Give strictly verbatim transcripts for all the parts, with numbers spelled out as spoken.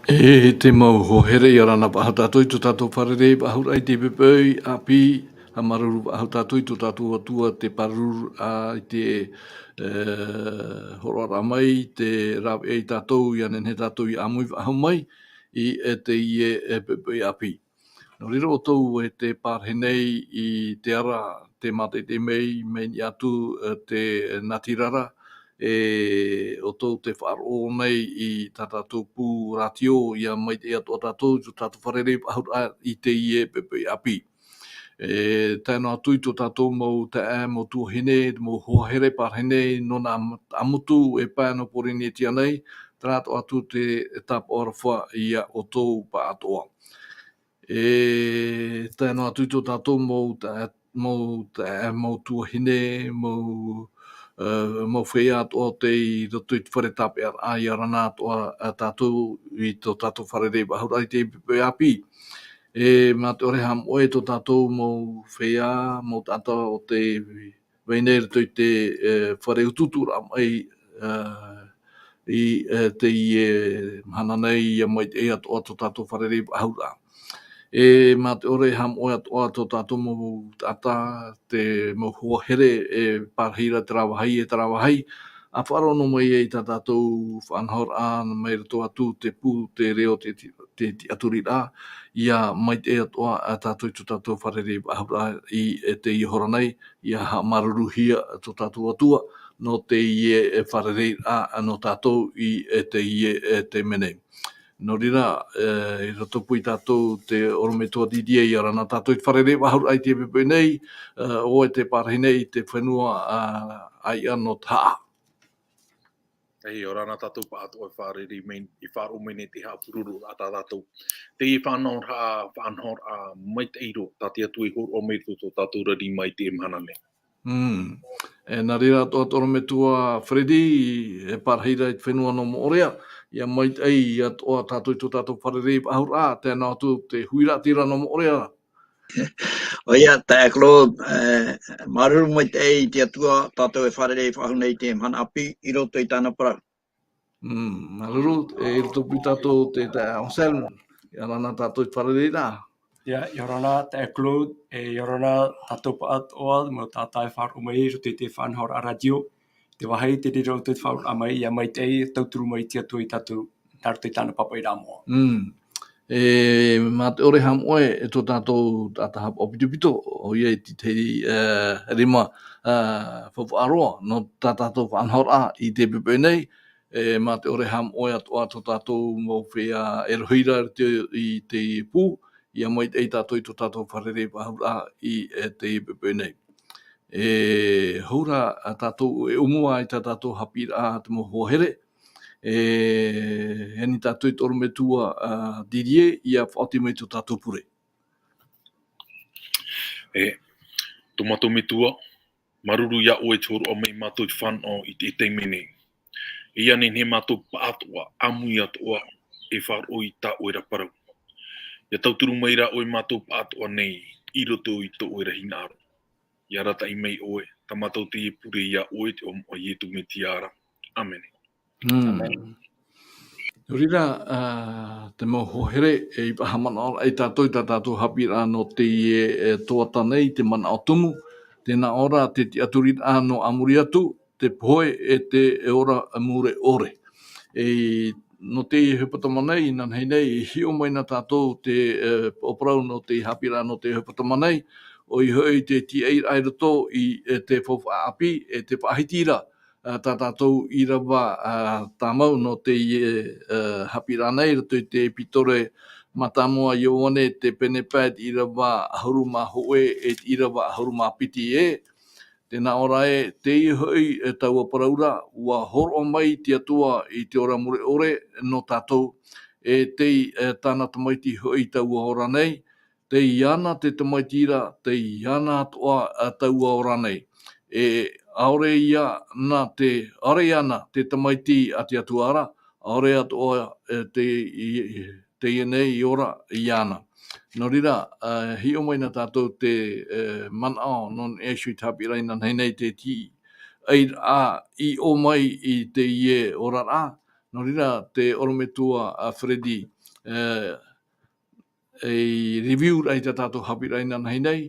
E te mau hoa here, ʻia ora na faʻahou tātou i tō tātou fārerei faʻahou raʻa i te poʻipoʻi ʻāpī. Haʻamāuruuru faʻahou tātou i tō tātou Atua te pāruru i te, e, hōroʻaraʻa mai, te rāveʻa ia tātou, ʻia nehenehe tātou ʻia ʻāmui faʻahou mai i, e, teie, e, poʻipoʻi ʻāpī. Nō reira ʻoutou e tē pārahi nei i te ara, tē mātaʻitaʻi mai, mai niʻa atu, e, te natirara, e ʻoutou tē faʻaroʻo nei i tā tātou pū rātio, ʻia maitaʻi atoʻa tātou, tō tātou fārerei faʻahou raʻa i teie poʻipoʻi ʻāpī. E tae noa atu i tō tātou mau taeaʻe, mau tuahine, mau hoa here pārahi nei, nō nā ʻamutu e pae nō Pōrīnetia nei, terā atoʻa atu te tāpaʻo aroha ia ʻoutou pāʻatoʻa. E tae noa atu i tō tātou mau ta-, mau ta-, mau tuahine, mau, e, mau feiā atoʻa o tei roto i te fare tāpeʻaraʻa, ʻia ora na atoʻa, e, tātou i tō tātou fārerei faʻahou raʻa i te poʻipoʻi ʻāpī. E mā te ʻore haʻamoʻe tō tātou mau feiā, mau taʻata o tei vai nei i roto i te, e, fare utuuturaʻa mai, e, i, e, teie mahana nei, ʻia maitaʻi atoʻa tō tātou fārerei faʻahou raʻa. E mā te ʻore haʻamoʻe atoʻa tō tātou mau taʻata, te mau hoa here, e pārahi ra terā vāhi e terā vāhi, ʻa faʻaroʻo noa mai ai i tā tātou faʻanahoraʻa, mai roto atu te pū, te reo, te, te, te tiʻaturiraʻa, ʻia maitaʻi atoʻa, ā, tātou i tō tātou fārerei faʻahou raʻa i, e, teie hora nei, ʻia haʻamāuruuruhia tō tātou Atua, nō teie, e, fārereiraʻa nō tātou i, e, teie, e, taime nei. Nō reira, e, i roto pū ia tātou te ʻorometua Didier, ʻia ora na tātou i te fārerei faʻahou raʻa i te poʻipoʻi nei, e, ʻoe tē pārahi nei i te fenua, ā, ʻāiʻa nō Tahaʻa. E, ʻia ora na tātou pāʻatoʻa e fārerei mai, e faʻaroʻo mai nei te haʻapurororaʻa tā tātou. Teie faʻanahoraʻa, faʻanahoraʻa maitaʻi roa, tā te Atua i hōroʻa mai i tō tātou ra rima i teie mahana nei. Mm. E, nā reira atoʻa tō ʻorometua Freddy, e pārahi ra i te fenua nō Moʻorea, ʻia maitaʻi atoʻa tātou i tō tātou fārerei faʻahou raʻa, tae noa atu te huiraʻatira nō Moʻorea. ʻOia, taeaʻe Claude, e, māuruuru maitaʻi i te Atua, tātou e fārerei faʻahou nei i teie mahana ʻāpī, i roto i tāna parau. Mm, māuruuru, e, i roto pū ia tātou te taeaʻe Anselme, ʻia ora na tātou i te fārereiraʻa. ʻIa, ʻia ora na taeaʻe Claude, e, ʻia ora na tātou pāʻatoʻa, mau taʻata e faʻaroʻo mai i roto i te faʻanahoraʻa rātio, te vāhi te reira ʻoutou te faʻaroʻo mai, ʻia maitaʻi, tauturu mai te Atua ia tātou, nā roto i tāna pāpaʻiraʻa moʻa. Mm. E, mā te ʻore haʻamoʻe, e tō tātou taʻata haʻapaʻo pitopito, ʻoia te tahi, e, rima, e, faufaʻa roa, nō tā tātou faʻanahoraʻa i te poʻipoʻi nei, e, mā te ʻore haʻamoʻe atoʻa tō tātou mau feiā e rohi ra i te, i te pū, ʻia maitaʻi tātou i tō tātou fārerei faʻahou raʻa i, e, te poʻipoʻi nei. E, hou ra, ā, tātou e ʻōmua i tā tātou haʻapiʻiraʻa te mau hoa here, e, e ani tātou i tō ʻorometua, ā, Didier, ʻia faʻaoti mai tō tātou pure. E, tō mātou Metua, māuruuru iā ʻoe i te hōroʻa mai ia mātou i te fānaʻo i te, i te taime nei. E ʻia nehenehe mātou pāʻatoʻa, ʻāmui atoʻa, e faʻaroʻo i tā ʻoe ra parau. ʻIa tauturu mai rā ʻoe ia mātou pāʻatoʻa nei, i roto i tō ʻoe ra hinaʻaro. ʻIa arataʻi mai ʻoe, tā mātou teie pure iā ʻoe i te iʻoa o Ietu Metia ra. ʻĀmene. Mm. Nō reira, ā, te mau hoa here, e, i faʻahaʻamanaʻo ai tātou i tā tātou haʻapiʻiraʻa nō teie, e, tuata nei, te manaʻo tumu, tē nā ʻō ra te tiʻaturiraʻa nō ā muri atu, te pohe e te, e ora mure ʻore. E, nō teie hepetoma nei, inanahi nei, i hiʻo mai na tātou te, e, parau nō te haʻapiʻiraʻa nō te hepetoma nei, ʻoia hoʻi te tīaʻiraʻa i roto i, e, te faufaʻa ʻāpī, e te faʻahiti ra, ā, tā tātou ʻīrava, ā, tāmau nō teie, ā, haʻapiʻiraʻa nei, i roto i te ʻepitore mātāmua a Ioane, te pene pae, te ʻīrava ʻahuru mā hōʻē, e te ʻīrava ʻahuru mā piti ē. Tē nā ʻō ra ē, teie hoʻi, e, taua parau ra, ʻua hōroʻa mai te Atua i te ora mure ʻore nō tātou, e tei, e, tāna tamaiti hoʻi taua ora nei, tei iāna te tamaiti ra, tei iāna atoʻa, ā, taua ora nei. E, ʻaore ia na te, ʻaore iāna te tamaiti a te Atua ra, ʻaore atoʻa, e, te, i, i, teie nei i ora iāna. Nō reira, ā, hiʻo mai na tātou te, e, manaʻo nō Iesu i te haʻapiʻiraʻa inanahi nei te tīaʻiraʻa i ʻō mai i teie oraraʻa, Nō reira, te ʻorometua a Freddy, e, e review-raʻa i tā tātou haʻapiʻiraʻa inanahi nei,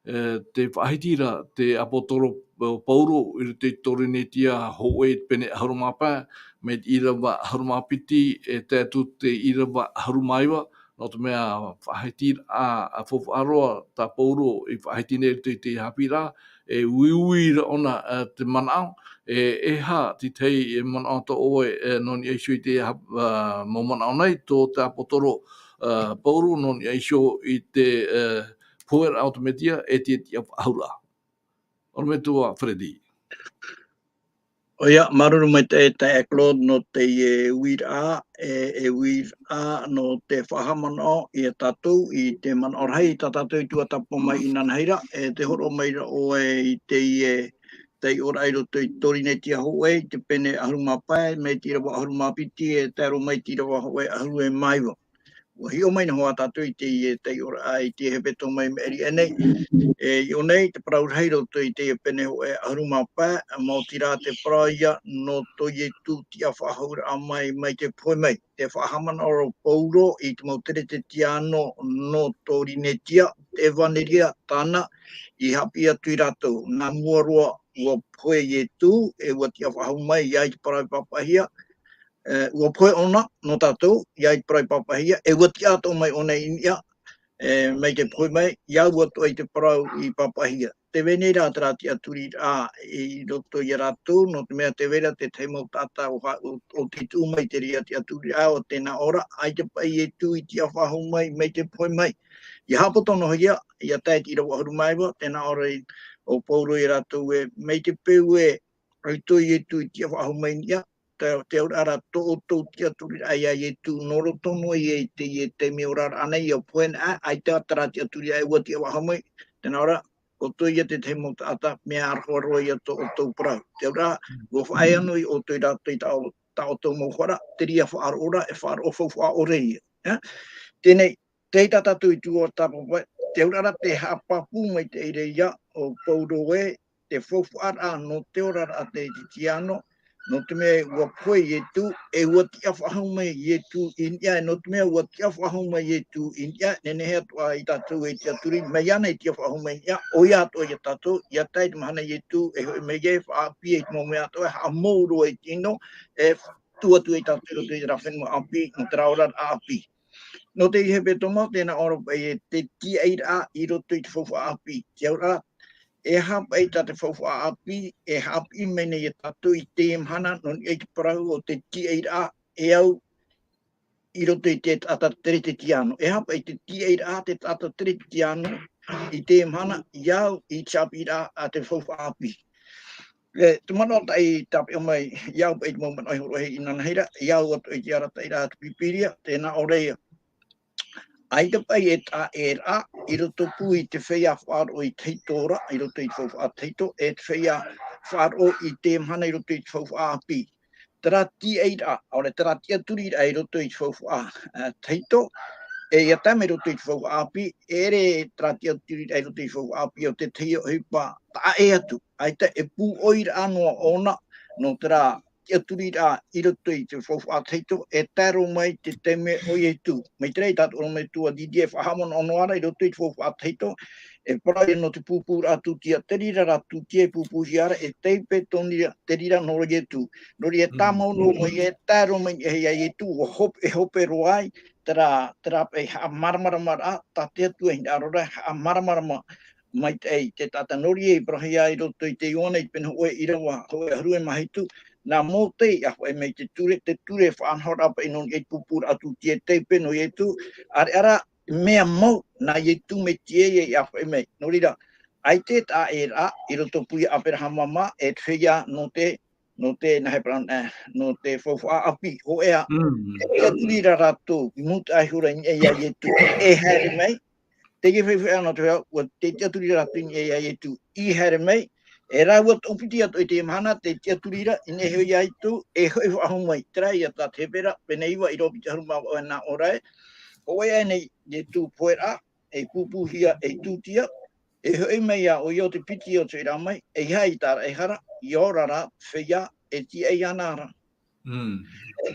e, tē faʻahiti ra te ʻāpōsetolo Pauro i roto i te Torinetia hōʻē i te pene ʻahuru mā pae, mai te ʻīrava ʻahuru mā piti, e tae atu i te ʻīrava ʻahuru mā iva, nō te mea faʻahiti ra, ā, faufaʻa roa tā Pauro i faʻahiti nei i roto i te haʻapiʻiraʻa, e uiui ra ʻōna, e, te manaʻo, e, e aha te tahi, e, manaʻo tō ʻoe, e, nō niʻa iho i te ha-, ā, mau manaʻo nei, tō te ʻāpōsetolo, ā, Pauro nō niʻa iho i te, e, pohe raʻa o te Mesia, e te, te tiʻa faʻahou ra. ʻOrometua Freddy. ʻOia, māuruuru maitaʻi e Claude nō teie uiraʻa, e, e uiraʻa nō te faʻahaʻamanaʻo ia tātou i te manaʻo rahi tā tātou i tuatāpapa mai inanahi ra, e tē hōroʻa mai ra ʻoe i teie taiʻoraʻa i roto i Torinetia hōʻē, i te pene ʻahuru mā pae, mai te ʻīrava ʻahuru mā piti, e tae roa mai te ʻīrava hōʻē ʻahuru e mā iva. ʻUa hiʻo mai noa tātou i teie taiʻoraʻa i te hepetoma i maʻiri aʻe nei. E, i ʻō nei, te parau rahi i roto i teie pene hōʻē ʻahuru mā pae, maoti rā te parau ïa nō tō Ietu tiʻa faʻahouraʻa mai, mai te pohe mai. Tē faʻahaʻamanaʻo ra Pauro i te mau Teretetiano nō Torinetia, te ʻevaneria tāna i haʻapiʻi atu ia rātou. Nā mua roa, ʻua pohe Ietu, e ʻua tiʻa faʻahou mai, ʻia ʻite i te parau i pāpaʻihia, e, ʻua pohe ʻōna nō tātou, ʻia ʻite i te parau i pāpaʻihia, e ʻua tiʻa atoʻa mai ʻōna i niʻa, e, mai te pohe mai, ʻia au atoʻa i te parau i pāpaʻihia. Tē vai nei rā terā tiʻaturiraʻa i roto ia rātou, nō te mea tē vai ra te tahi mau taʻata ʻo ha-, ʻo, ʻo tei tuʻu mai i terā tiʻaturiraʻa, ʻo tē nā ʻō ra, ʻaita paʻi Ietu i tiʻa faʻahou mai, mai te pohe mai. ʻIa haʻapoto noa hia, ʻia tae i te ʻīrava ʻahuru mā iva, tē nā ʻō ra ʻo Pauro ia rātou ē, mai te peu ē, ʻaita Ietu i tiʻa faʻahou mai i niʻa, te, te auraʻa ra tō ʻoutou tiʻaturiraʻa ia Ietu, nō roto noa ïa i teie taime oraraʻa nei, ʻia pohe anaʻe, ʻaita terā tiʻaturiraʻa e ʻua tiʻa faʻahou mai, tē nā ʻō ra, ʻo tō ʻoe ïa te tahi mau taʻata, mea aroha roa ïa tō ʻoutou parau. Te auraʻa, ʻua faʻaea noa ia ʻoutou i rātou i tā ʻo-, tā ʻoutou mau hara, te reira faʻaroʻo ra, e faʻaroʻo faufaʻa ʻore ïa. Ē? Teie nei, tei tā tātou i tuatāpapa, te auraʻa ra tē haʻapāpū maitaʻi ra ïa ʻo Pauro ē, te faufaʻaraʻa nō te oraraʻa Teretetiano, nō te mea ʻua pohe Ietu, e ʻua tiʻa faʻahou mai Ietu i niʻa, e nō te mea ʻua tiʻa faʻahou mai Ietu i niʻa, nehenehe atoʻa ia tātou e tiʻaturi, mai iāna i tiʻa faʻahou mai i niʻa, ʻoia atoʻa ia tātou, ʻia tae i te mahana Ietu, e hoʻi mai ai, e faʻaʻāpī i te mau mea atoʻa, e haʻamou roa i te ʻino, e tuʻu atu ia tātou i roto i terā fenua ʻāpī, nō terā oraraʻa ʻāpī. Nō te hepetoma, tē nā ʻō ra paʻi ē te tiaʻiraʻa i roto i te faufaʻa ʻāpī. Te auraʻa, e aha paʻi tā te faufaʻa ʻāpī, e haʻapiʻi mai nei ia tātou i teie mahana, nō niʻa i te parau o te tiaʻiraʻa, e au i roto i te taʻata Teretetiano. E aha paʻi te tiaʻiraʻa a te taʻata Teretetiano i teie mahana, ʻia au i te haʻapiʻiraʻa a te faufaʻa ʻāpī. E, te manaʻo tāʻu i tāpeʻa mai, ʻia au paʻi i te mau manaʻo i hōroʻahia inanahi ra, ʻia au atoʻa i te arataʻiraʻa a te Pīpīria, tē nā ʻō ra ïa. ʻAita paʻi e taʻeraʻa i roto pū i te feiā faʻaroʻo i tahito ra, i roto i te faufaʻa tahito, e te feiā faʻaroʻo i teie mahana i roto i te faufaʻa ʻāpī. Terā tiaʻiraʻa, ʻaore, terā tiʻaturiraʻa i roto i te faufaʻa, ā, tahito, e ʻia tae mai i roto i te faufaʻa ʻāpī, e ʻere terā tiʻaturiraʻa i roto i te faufaʻa ʻāpī ʻo te tahi ʻohipa taʻa ʻē atu. ʻAita e pūʻoiraʻa noa ʻōna, nō terā tiʻaturiraʻa i roto i te faufaʻa tahito, e tae roa mai i te taime o Ietu. Mai te reira, tā te ʻorometua Didier e faʻahaʻamanaʻo noa ra i roto i te faufaʻa tahito, e parau ïa nō te pūpūraʻa tūtia, te reira rā tūtia e pūpūhia ra, e taipe tonu ra, te reira nō Ietu. Nō reira e tāmau noa mai, e tae roa mai i niʻa ia Ietu, ʻua hop-, e hope roa ai, terā, terā paʻi haʻamāramaramaraʻa, tā te Atua e hinaʻaro ra, haʻamāramarama maitaʻi te taʻata. Nō reira i parauhia i roto i te Ioane i te pene hōʻē ʻīrava, hōʻē ʻahuru e mā hitu, nā Mōtē i ʻāfaʻi mai i te ture, te ture faʻanahoraʻa paʻi nō niʻa i te pūpūraʻa tūtia, e taipe nō Ietu, ʻāreʻa rā mea mau, nā Ietu Mesia ïa i ʻāfaʻi mai. Nō reira, ʻaita e taʻeraʻa i roto pū ia Aperahama mā, e te feiā nō te, nō te, nā hea parau, ā, nō te faufaʻa ʻāpī, hōʻē ā, e tiʻaturi ra rātou, i mūtaʻa iho ra i niʻa ia Ietu, e haere mai, teie faufaʻa nō te feiā, ʻua te tiʻaturi ra rātou i niʻa ia Ietu, i haere mai, e rāua toʻopiti atoʻa i teie mahana, tē tiʻaturi ra, i niʻa iho ia Ietu, e hoʻi faʻahou mai, terā ïa tā te Hepera, pene iva, ʻīrava piti ʻahuru mā vaʻu e nā ʻō ra ē, hōʻē aʻe nei Ietu poheraʻa, e pūpūhia, e tūtia, e hoʻi mai ā ʻoia ʻo te piti o te feiā mai, ʻeiaha i tāraʻehara, ʻia ora rā te feiā, e tiaʻi iāna ra. Mm.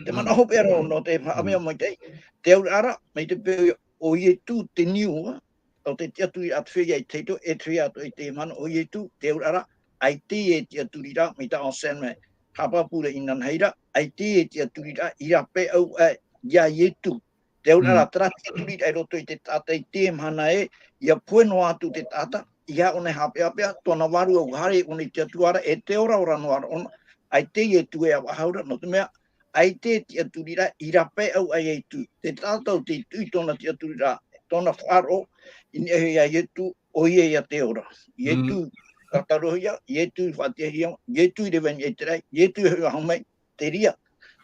Te mana hopeʻa roa nō te haʻamea maitaʻi, te auraʻa ra, mai te peu o Ietu te niu, ʻo te tiʻaturi atu ia i te heitō, e te feiā atoʻa i te mana o Ietu, te auraʻa ra, ʻaita e tiʻaturi ra, mai tā Anselme, haʻapāpū ra inanahi ra, ʻaita e tiʻaturi ra, i rāpae au ā ia Ietu. Te auraʻa ra, terā tiʻaturi ra i roto i te taʻata i te mahana ē, ia pohe noa atu te taʻata, ʻeiaha ʻōna e haʻapeʻapeʻa, tōna vārua ʻua haere ʻōna i te Atua ra, e te oraora noa ra ʻōna, ʻaita e Ietu e ʻāvaʻe hau ra, nō te mea, ʻaita e tiʻaturi ra, i rāpae au ā Ietu. Te taʻata ʻo tē tuʻu i tōna tiʻaturi ra, tōna faʻaroʻo, i niʻa iho ia Ietu, ʻoia ia te ora. Ietu, ka tarohia, Ietu i faʻatiʻahia, Ietu i rave i niʻa i te raʻi, Ietu e hoʻi faʻahou mai, te reira,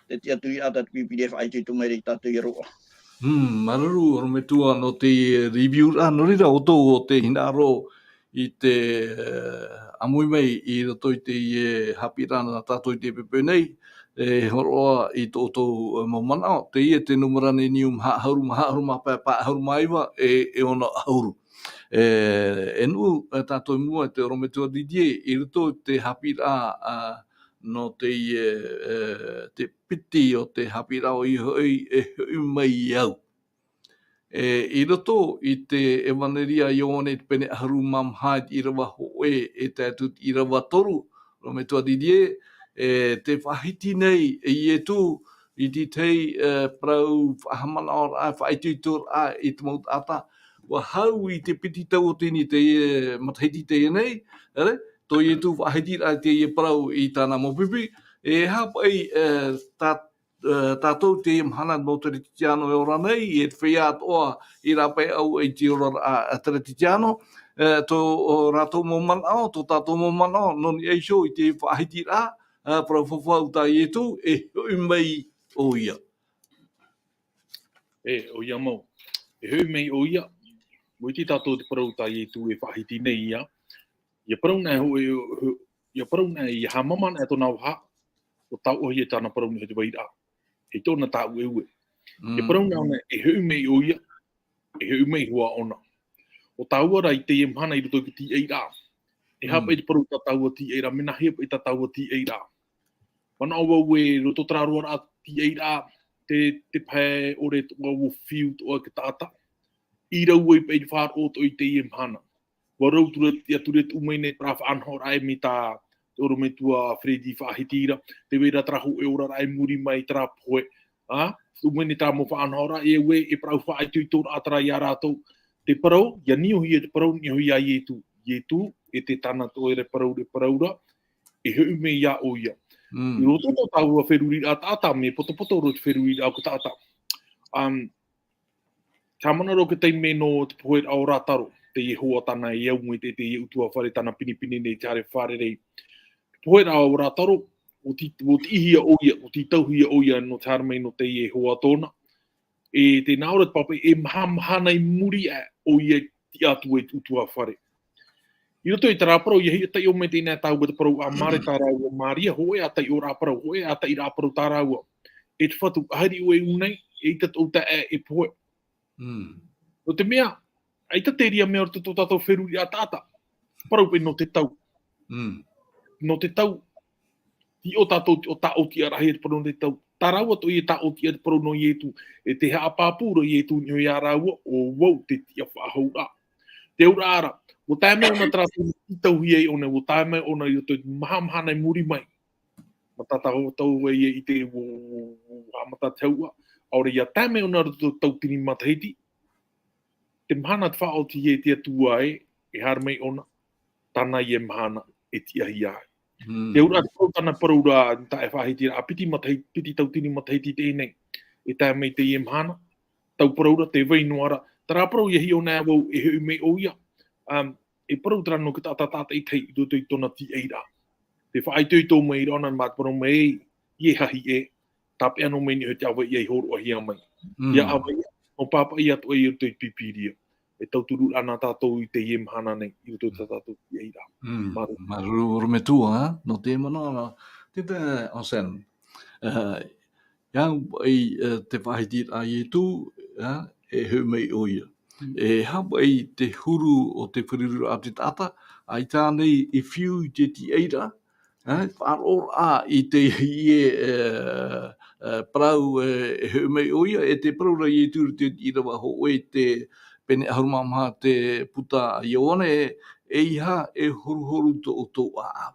te tiʻaturi ra tā te Pīpīria e faʻaitoito mai ra ia tātou i aroha. Mm, māuruuru, ʻorometua, nō te review ra, nō reira, ʻoutou ʻo tē hinaʻaro i te, eh, ʻāmui mai i roto i teie haʻapiʻiraʻa nā tātou i teie poʻipoʻi nei, e hōroʻa i tō ʻoutou, eh, mau manaʻo, teie te nūmera nei niu maha ʻahuru, maha ʻahuru mā pae, pae ʻahuru mā iva, e, e ono ʻahuru. E, e nuʻu, e tātou i mua, e te ʻorometua Didier, i roto i te haʻapiʻiraʻa, a, nō teie, e, te piti o te haʻapiʻiraʻa ʻoia hoʻi, e hoʻi mai au. E, i roto i te ʻEvaneria a Ioane i te pene ʻahuru mā maha i te ʻīrava hōʻē e tae atu i te ʻīrava toru, ʻorometua Didier, e, tē faʻahiti nei e Ietu i te tahi, e, parau faʻahaʻamanaʻoraʻa, faʻaitoitoraʻa i te mau taʻata. ʻUa hau i te piti tauatini teie, e, matahiti teie nei, ʻere, tō Ietu faʻahitiraʻa i teie parau i tāna mau pipi, e aha paʻi, e, tā, e, tātou teie mahana nō Teretitiano e ora nei, e te feiā atoʻa i rāpae au i te oraraʻa a Teretitiano, e, tō, ʻo rātou mau manaʻo, tō tātou mau manaʻo, nō niʻa iho i te faʻahitiraʻa, e, parau fafau tā Ietu, e hoʻi mai ʻoia. E, ʻoia mau. E hoʻi mai ʻoia. ʻUa ʻite tātou te parau tā Ietu e faʻahiti nei ia. Ia parau na e ho-, e, ho-, ia parau na ia haʻamāmā na e tōna vaha, ʻua tāuʻahia tāna parau nei te vairaʻa. E tōna tāueue. Ia Mm. parau na ʻōna, e hoʻi mai ʻoia, e hoʻi mai hoʻi ʻōna. ʻO tāua rā i teie mahana i roto i te tīaʻiraʻa. E aha Mm. paʻi te parau tā tāua tīaʻiraʻa, mea nāhea paʻi tā tāua tīaʻiraʻa. Manaʻo vau ē roto terā roaraʻa tīaʻiraʻa, te, te pae ʻore atoʻa ʻua fiu atoʻa te taʻata. I rau ai paʻi te faʻaroʻo atoʻa i teie mahana. ʻUa rau atu ra te tiʻaturi e tuʻu mai nei terā faʻanahoraʻa mai tā te ʻorometua Freddy faʻahiti ra, tē vai ra terā hōʻē oraraʻa i muri mai terā pohe, ā, tuʻu mai nei terā mau faʻanahoraʻa, e ʻua, e parau faʻaitoitoraʻa terā ia rātou. Te parau, ʻia niuhia te parau, niuhia ia Ietu. Ietu, e te tāna atoʻa e parau, e parau ra, e hoʻi mai ia ʻoia. Mm. I roto tō tāua feruriraʻa taʻata, mea potopoto roa te feruriraʻa o te taʻata. Um, Ka mana roa te taime nō te pohe o Rātaro, teie hoa tāna e au mai te, teie ʻutuāfare tāna pinepine nei te haere fārerei. Te pohe o Rātaro, ʻua ti-, ʻua tiʻihia ʻoia, ʻua tītauhia ʻoia nō te haere mai nō teie hoa tōna. E tē nā ʻō ra te pāpaʻi, e maha mahana i muri aʻe ʻoia i tiʻa atu ai te ʻutuāfare. I roto i terā parau, ʻia hiʻo taiʻo mai teie nei tāua te parau a Mare tā rāua Maria, hōʻē ā taiʻo rā parau, hōʻē ā taiʻoraʻa parau tā rāua. E te Fatu, ʻaita ʻoe e ʻū nei, eʻita tō ʻoe taeaʻe e pohe. Mm. Nō te mea, ʻaita te reira mea o roto tō tātou feruriraʻa taʻata. Parau paʻi nō te tau. Mm. Nō te tau, ʻo tātou, ʻo tāʻotiʻaraʻahia te parau nō te tau. Tā rāua atoʻa e tāʻotiʻa te parau nō Ietu, e tē haʻapāpū ra Ietu i niʻa ia rāua, ʻo vau te tiʻa faʻahou ra. Te auraʻa ra, ʻua tae mai ʻōna terā tau i tauhia ai ʻōna, ʻua tae mai ʻōna i roto i te maha mahana i muri mai. Mea tātau, tātau ai i te ʻua, ʻua, ʻua haʻamata te hauʻa, ʻaore ia tae mai ʻōna i roto i te tauatini matahiti. Te mahana tē faʻaoti ai te Atua ē, e haere mai ʻōna, tāna ïa mahana e tiʻahia ai. Mm. Te auraʻa te parau, tāna parau ra, tā e faʻahiti ra, ā piti matahi-, piti tauatini matahiti teie nei, e tae mai teie mahana, tau parau ra, tē vai noa ra, terā parau ʻia hiʻo na vau, e hoʻi mai ʻoia, um, e parau terā nō te taʻata, taʻata i tahi i roto i tōna tīaʻiraʻa. Tē faʻaitoito mai ra ʻōna, mea parau mai, ʻia hahi ē, tāpeʻa noa mai nei ʻoe te ʻāvaʻe ʻia hōroʻahia mai. Mm. ʻIa ʻāvaʻe, nō pāpaʻi atoʻa i roto i te Pīpīria. E tauturu ra na tātou i teie mahana nei, i roto i tā tātou tīaʻiraʻa. Mm. Māuruuru. Māuruuru, ʻorometua, ā, nō te manaʻo, nā, te, te, Anselme. Ā, ʻia au i, ā, te faʻahiti ra Ietu, ā, e hoʻi mai ʻoia. Mm. E aha paʻi te huru o te feruriraʻa o te taʻata, ʻaita ānei e fiu i te tīaʻiraʻa, Ā, faʻaroʻo rā i teie, e, e, parau, e, e hoʻi mai ʻoia, e te parau ra Ietu i te ʻīrava hōʻē te pene ʻahuru mā maha te puta a Ioane, e, ʻeiaha e horuhoru tō ʻoutou ʻāʻau.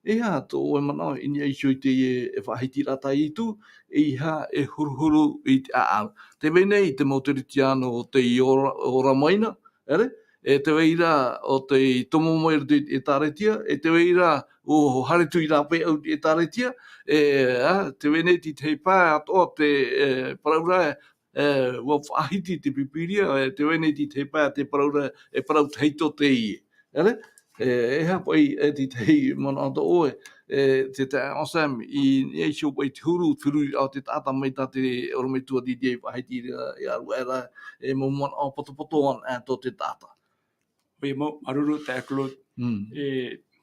E aha tō ʻoe manaʻo i niʻa iho i teie, e faʻahiti ra tā Ietu, ʻeiaha e horuhoru i te ʻāʻau. Tē vai nei te mau Keretiano o tei ora, ora mai na, ʻere? E tē vai ra o tei tomo mai i roto i te ʻĒtārētia, e tē vai ra ʻua haere atu i rāpae ʻau i te ʻĒtārētia, e, ā, tē vai nei te tahi pae atoʻa te, e, parau ra, e, ʻua faʻahiti te Pīpīria, e tē vai nei te tahi pae te parau ra, e parau tahito teie. ʻEre? E, e aha paʻi, e te tahi manaʻo tō ʻoe, e, te taeaʻe Sam, i, i niʻa iho paʻi te huru, feruri ʻā o te taʻata mai tā te ʻorometua Didier i faʻahiti ra, i ʻaruʻa ra, e mau manaʻo potopoto ana, e, tō te taʻata. ʻOia mau, māuruuru, taeaʻe Claude. Mm. E,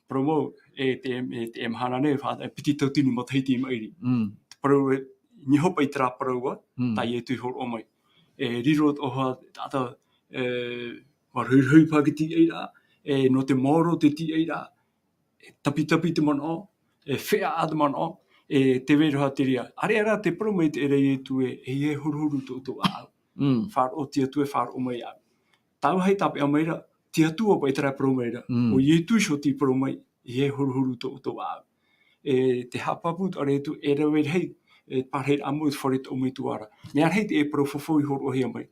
parau mau, e, te, e, te mahana nei, fa-, e, piti tauatini matahiti i maʻiri. Mm. Te parau, e, niho paʻi terā parau ā, Mm. tā Ietu i hōroʻa mai. E, riro atoʻa te taʻata, e, ʻua rohirohi paha te tīaʻiraʻa, e, nō te maoro te tīaʻiraʻa, e, tapitapi te manaʻo, e, feʻaʻa te manaʻo, e, tē vai ra te reira. ʻĀreʻa rā te parau mai te reira a Ietu ē, e, e horuhoru tō, tō ʻāʻau. Mm. Faʻaroʻo te Atua e faʻaroʻo mai ʻāʻau. Tāua hei tāpeʻa mai ra, te Atua paʻi terā e parau mai ra. Mm. ʻO Ietu iho tei parau mai, e, e horuhoru tō, tō ʻāʻau. E, te haʻapāpū atoʻa ra Ietu, e rave rahi, e, parahiraʻa mau i te fare tō ʻō mai tuara. Mea rahi te, e, parau fafau i hōroʻahia mai.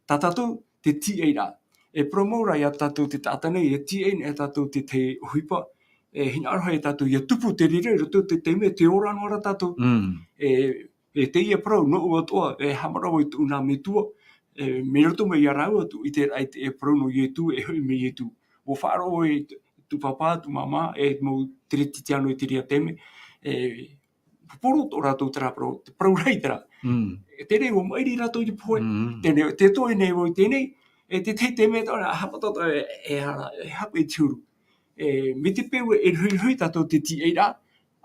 Tā tātou, te tīaʻiraʻa. E parau mau ra ia tātou te taʻata nei, e tīaʻi nei ia tātou te tahi ʻohipa, e hinaʻaro ia tātou ʻia tupu te reira i roto i te taime, tē ora noa ra tātou. Mm. E, e teie parau, nōʻu atoʻa, e haʻamanaʻo i tōʻu nā metua, e, mai roto mai ia rāua tōʻu ʻiteraʻa i te, e parau nō Ietu, e hoʻi mai Ietu. ʻUa faʻaroʻo e tū pāpā, tū māmā, e mau Keretiano i terā taime, e, poporo tō rātou terā parau, te parau rahi terā. Mm. E te reira, ʻua maʻiri rātou i te pohe. Mm. Teie, tē toe nei vau i teie, e te tahi taime atoʻa ra, haʻamata atoʻa, e, e, e hape i te huru. E, mai te peu e rohirohi tātou te tīaʻiraʻa,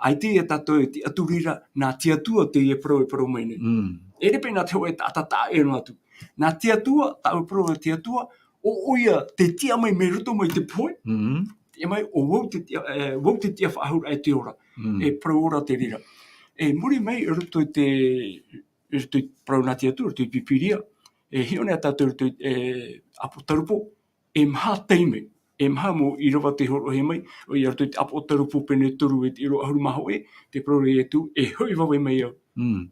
ʻaita ia tātou e tiʻaturi ra, nā te Atua teie parau e parau mai nei. Mm. ʻEʻere paʻi nā te hōʻē taʻata taʻa ʻē noa atu. Nā te Atua, tāʻu e parau e te Atua, ʻo, ʻoia te tiʻa mai mai roto mai te pohe, Mm. tiʻa mai, ʻo vau te tiʻa, e, vau te tiʻa faʻahou e te ora. Mm. E parau ora te reira. E muri mai, i roto i te, i roto i te parau nā te Atua, i roto i te Pīpīria, e hiʻo nei tātou i roto i, e, ʻApotarupo, e maha taime, e maha mau ʻīrava tei hōroʻahia mai, ʻoia i roto i te ʻApotarupo pene toru i te ʻīrava ʻahuru mā hōʻē, te parau ra Ietu, e hoʻi vave mai au. Mm.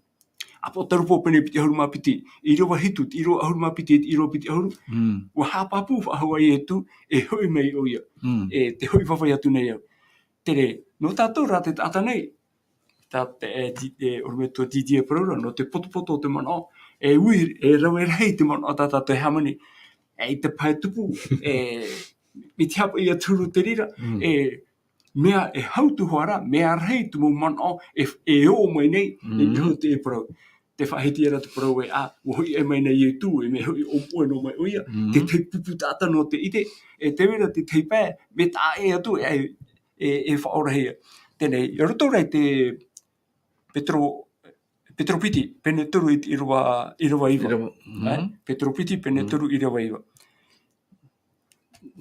ʻApotarupo pene piti ʻahuru mā piti, ʻīrava hitu, te ʻīrava ʻahuru mā piti, te ʻīrava piti ʻahuru, Mm. ʻua haʻapāpū faʻahou ʻo Ietu, e hoʻi mai ʻoia. Mm. E te hoʻi vave atu nei au. Te reira, nō tātou rā te taʻata nei, tā te, e, di-, e, ʻorometua Didier e parau ra, nō te potopoto o te manaʻo, e ui, e rave rahi te manaʻo tā tātou e hāmani, e i te pae tupu, e, i te hapa ia turu te reira, Mm. e, mea e hau atu hoʻi ra, mea rahi te mau manaʻo e, e ō mai nei, e Mm. noho te e parau. Te faʻahiti ra te parau ē, ā, ʻua hoʻi mai nei Ietu, e mea hoʻi ʻōpuʻe noa mai ʻoia, Mm. te tahi pupu taʻata nō te ʻite, e te reira te tahi pae, mea taʻa ʻē atu, e, e, e faʻaorahia. Teie, i roto ra i te Petero, Petero piti, pene toru i te ʻīrava, ʻīrava iva. ʻĪrava, Ā, mm. Petero piti, pene Mm. toru, ʻīrava iva.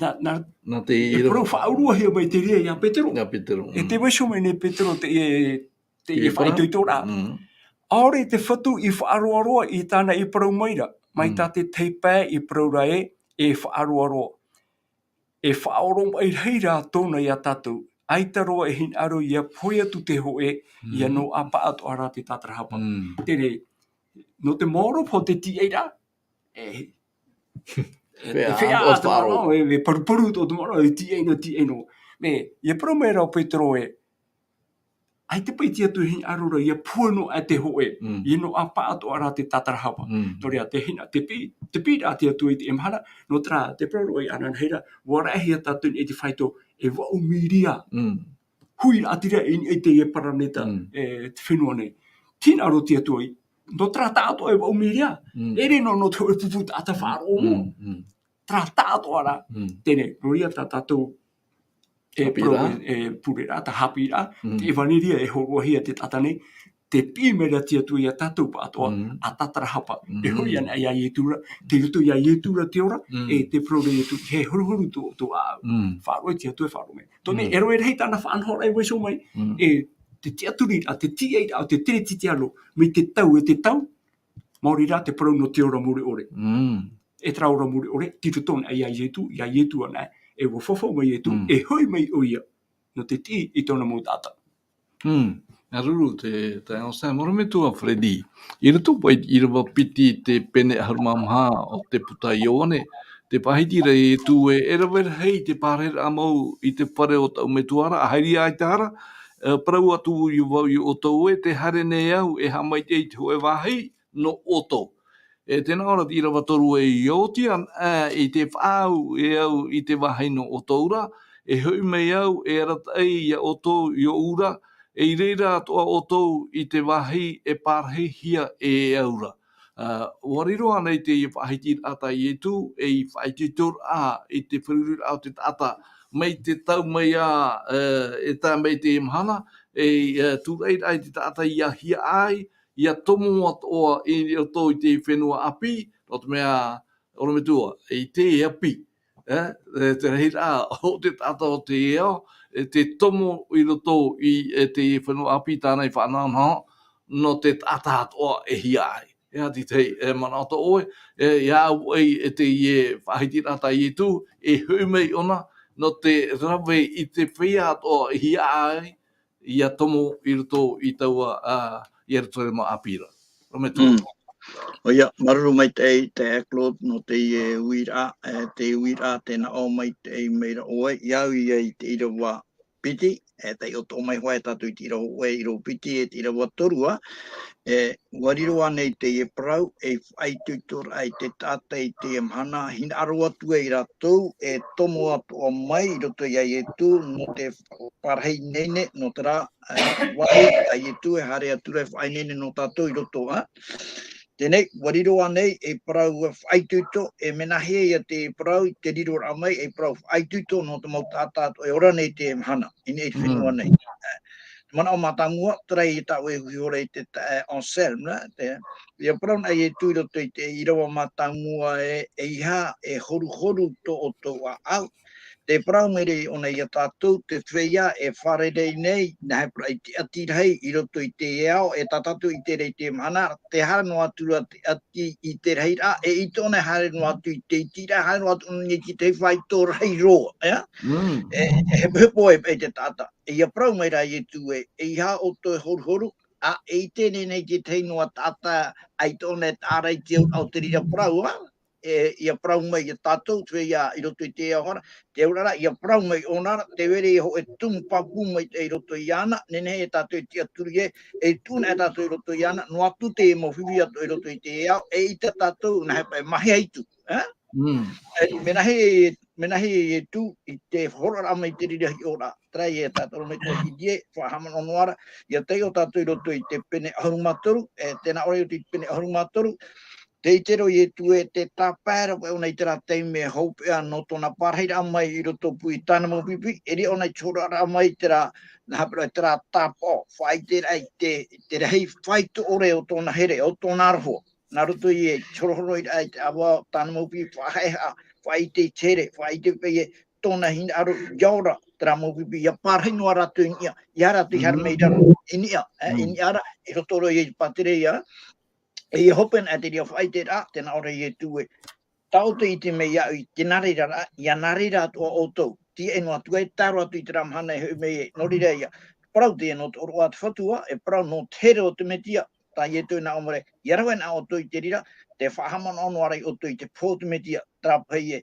Nā, nā, Nā te e ʻīrava. parau faʻauruahia mai te reira ia Petero. Ia Petero, E mm. te vaiiho mai nei Petero te, e, te E e parau. faʻaitoitoraʻa. Mm. ʻAore te Fatu i faʻaroaroa i tāna i parau mai ra. Mai Mm. tā te tahi pae i parau ra ē, e faʻaroaroa. E faʻaoromaʻi rahi rā tōna ia tātou. ʻAita roa e hinaʻaro ʻia pohe atu te hōʻē, ʻia Mm. noaʻa pāʻatoʻa rā te tātarahapa. Mm. Teie, nō te maoro paha o te tīaʻiraʻa, e, e, Feʻaʻa, e feʻaʻa o te faʻaroʻo. manaʻo, e, e paruparu tō te manaʻo, e tīaʻi noa, tīaʻi noa. Mea, ʻia parau mai ra ʻo Petero ē, ʻaita paʻi te Atua e hinaʻaro ra, ʻia pohe noa te hōʻē, Mm. ʻia noaʻa pāʻatoʻa rā te tātarahapa. Mm. Nō reira, te hina-, te pi-, te piʻiraʻa a te Atua i teie mahana, nō terā, te parau roa i ananahi ra, ʻua raʻehia tātou i te faito e vaʻu mīria. Mm. Huiraʻatira i niʻa i teie paraneta, Mm. e, te fenua nei. Hinaʻaro te Atua i, nō terā taʻatoʻa e vaʻu mīria, Mm. ʻeʻere noa nō te hōʻē pupu taʻata faʻaroʻo mau. Mm, mm. Terā taʻatoʻa rā. Mm. Teie, nō reira tā tātou, e, Haʻapiʻiraʻa. pro-, e, pureraʻa, tā haʻapiʻiraʻa, Mm. te ʻevanelia e hōroʻahia te taʻata nei, te piʻi mai ra te Atua ia tātou pāʻatoʻa, a tātarahapa. E hoʻi ana ia Ietu ra, tei roto ia Ietu ra te ora, e te parau ra Ietu, e horuhoru tō, tō ʻāʻau. Faʻaroʻo te Atua e faʻaroʻo mai. Tō nei, e rave rahi tāna faʻanahoraʻa e vaiiho mai, e te tiʻaturi ra, te tiʻai ra, o te tere titialo, mai te tau e te tau, maori rā te parau nō te ora mure ʻore. E terā ora mure ʻore, tei roto ana ia Ietu, ia Ietu ana, e ua fafau mai Ietu, e hoʻi mai ʻoia, nō te tiʻi i tōna mau taʻata. Māuruuru te, te Anselme, ʻorometua Freddy. I roto paʻi i te ʻīrava piti te pene ʻahuru mā maha o te puta Ioane, te faʻahiti ra Ietu e, e rave rahi te pārahiraʻa mau i te fare o taʻu metua ra, a haere ai te hara, e, parau atu i vau ia ʻoutou ē, tē haere nei au e haʻamaitaʻi i te hōʻē vāhi nō ʻoutou. E tē nā ʻō ra te ʻīrava toru ē, ʻia oti ana, ā, i te faʻaau e au i te vāhi nō ʻoutou ra, e hoʻi mai au e arataʻi ia ʻoutou i ʻōʻou ra, e i reira atoʻa ʻoutou i te vāhi e pārahihia e au ra. Ā, ʻua riro ānei teie faʻahitiraʻa tā Ietu, ei faʻaitoitoraʻa i te feruriraʻa o te taʻata, mai te tau mai ā, ā, e tae mai te mahana, e, ā, tūraʻiraʻa i te taʻata ʻia hiaʻai, ʻia tomo atoʻa i roto i te fenua ʻāpī, nō te mea, ʻorometua, i te ʻāpī, e, e te rahiraʻa o te taʻata o te ao, e te tomo i roto i, e te fenua ʻāpī tāna i faʻanahonaho, nō te taʻata atoʻa e hiaʻai. E aha te tahi, e manaʻo atoʻa ʻoe, e, ʻia au ai, e teie faʻahitiraʻa tā Ietu, e hoʻi mai ʻōna, nō te rave i te feiā atoʻa e hiaʻai, ʻia tomo i roto i taua, ā, Ierusalema ʻāpī ra. ʻOrometua. Mm. ʻOia, māuruuru maitaʻi, te Claude, nō teie uiraʻa, e, te uiraʻa, tē nā ʻō maitaʻi mai ra ʻoe, ʻia au ia i te ʻīrava piti, e, taiʻo atoʻa mai hoʻi tātou i te ʻīrava hōʻē, ʻīrava piti, e te ʻīrava toru, ā, e, ʻua riro ānei teie parau, ei faʻaitoitoraʻa i te taʻata i teie mahana, hinaʻaro atu ai rātou, e tomo atoʻa mai i roto ia Ietu, nō te pārahi ineine, nō terā, ā, vāhi, tā Ietu e haere atu ra e faʻaineine nō tātou i roto, ā. Teie nei, ʻua riro ānei, ei parau e faʻaitoito, e mea nāhea ia te parau, i te riroraʻa mai, ei parau faʻaitoito nō te mau taʻata atoʻa e ora nei i teie mahana, i niʻa i te fenua nei. Ā, te manaʻo mātāmua, terā ia tāʻu e ui iho ra i te ta-, ā, Anselme, nā, te, ʻia parau na Ietu i roto i te ʻīrava mātāmua ē, ʻeiaha e horuhoru tō ʻoutou ʻāʻau. Tē parau mai ra ʻōna ia tātou, te feiā e fārerei nei, nā hea parau i te ʻati rahi i roto i te ao, e tā tātou i ʻite ra i teie mahana, tē haere noa atu ra te ʻati i te rahiraʻa, e ʻite ʻōna e haere noa atu i te itiraʻa, haere noa atu ʻōna i te tahi faito rahi roa, ʻeā? Mm. E, e hepohepo e, e te taʻata. E ʻia parau mai ra Ietu ē, ʻeiaha ʻoutou e horuhoru, ā, e ʻite nei nei te tahi noa taʻata, ʻaita ʻōna e taʻa ra i te auraʻa o te reira parau, ā? E, ʻia parau mai ia tātou, te feiā i roto i te ao ra, te auraʻa ra, ʻia parau mai ʻōna ra, tē vai ra ia hōʻē tumu pāpū maitaʻi i roto iāna, nehenehe e tātou e tiʻaturi ē, e tuʻu na e tātou i roto iāna, noa atu te mau fifi atoʻa i roto i te ao, e ʻite tātou, nā hea parau e mahi atu, ā? Mm. E, mea nāhea, mea nāhea Ietu, i te hōroʻaraʻa mai i te reira hiʻoraʻa, terā ia tātou mai te hiti ē, faʻahaʻamanaʻo noa ra, ʻia taiʻo tātou i roto i te pene ʻahuru mā toru, e, tē nā ʻō ra i roto i te pene ʻahuru mā toru, tē ʻite ra Ietu ē, tē tāpae ra paʻi ʻōna i terā taime hopeʻa nō tōna pārahiraʻa mai i rotopū i tāna mau pipi, e riro ʻōna i te hōroʻaraʻa mai i terā, nā hea parau, terā tāpaʻo, faʻaʻiteraʻa i te, te rahi faito ʻore o tōna here, o tōna aroha. Nā roto i te horohororaʻa i te ʻāvaʻe o tāna mau pipi, faʻahaʻehaʻa, faʻaʻite i te here, faʻaʻite paʻi ē tōna hinaʻaro, ʻia ora terā mau pipi, ʻia pārahi noa rātou i niʻa, ʻeiaha rātou i haere mai i raro, i niʻa, e, i niʻa ra, i roto roa i te pātireia, e ʻia hope ana te reira faʻaʻiteraʻa, tē nā ʻō ra Ietu ē, tā ʻoutou i ʻite mai iāʻu i te nā reira ra, ʻia nā reira atoʻa ʻoutou, tīaʻi noa atu ai, tae roa atu i terā mahana e hoʻi mai ai, nō reira ia, parau teie nō te ʻōroʻa a te Fatu, e parau nō te here o te Mesia, tā Ietu e nā ʻō mai ra, ʻia rave na ʻoutou i te reira, tē faʻahaʻamanaʻo noa ra ʻoutou i te pohe o te Mesia, terā paʻi ē,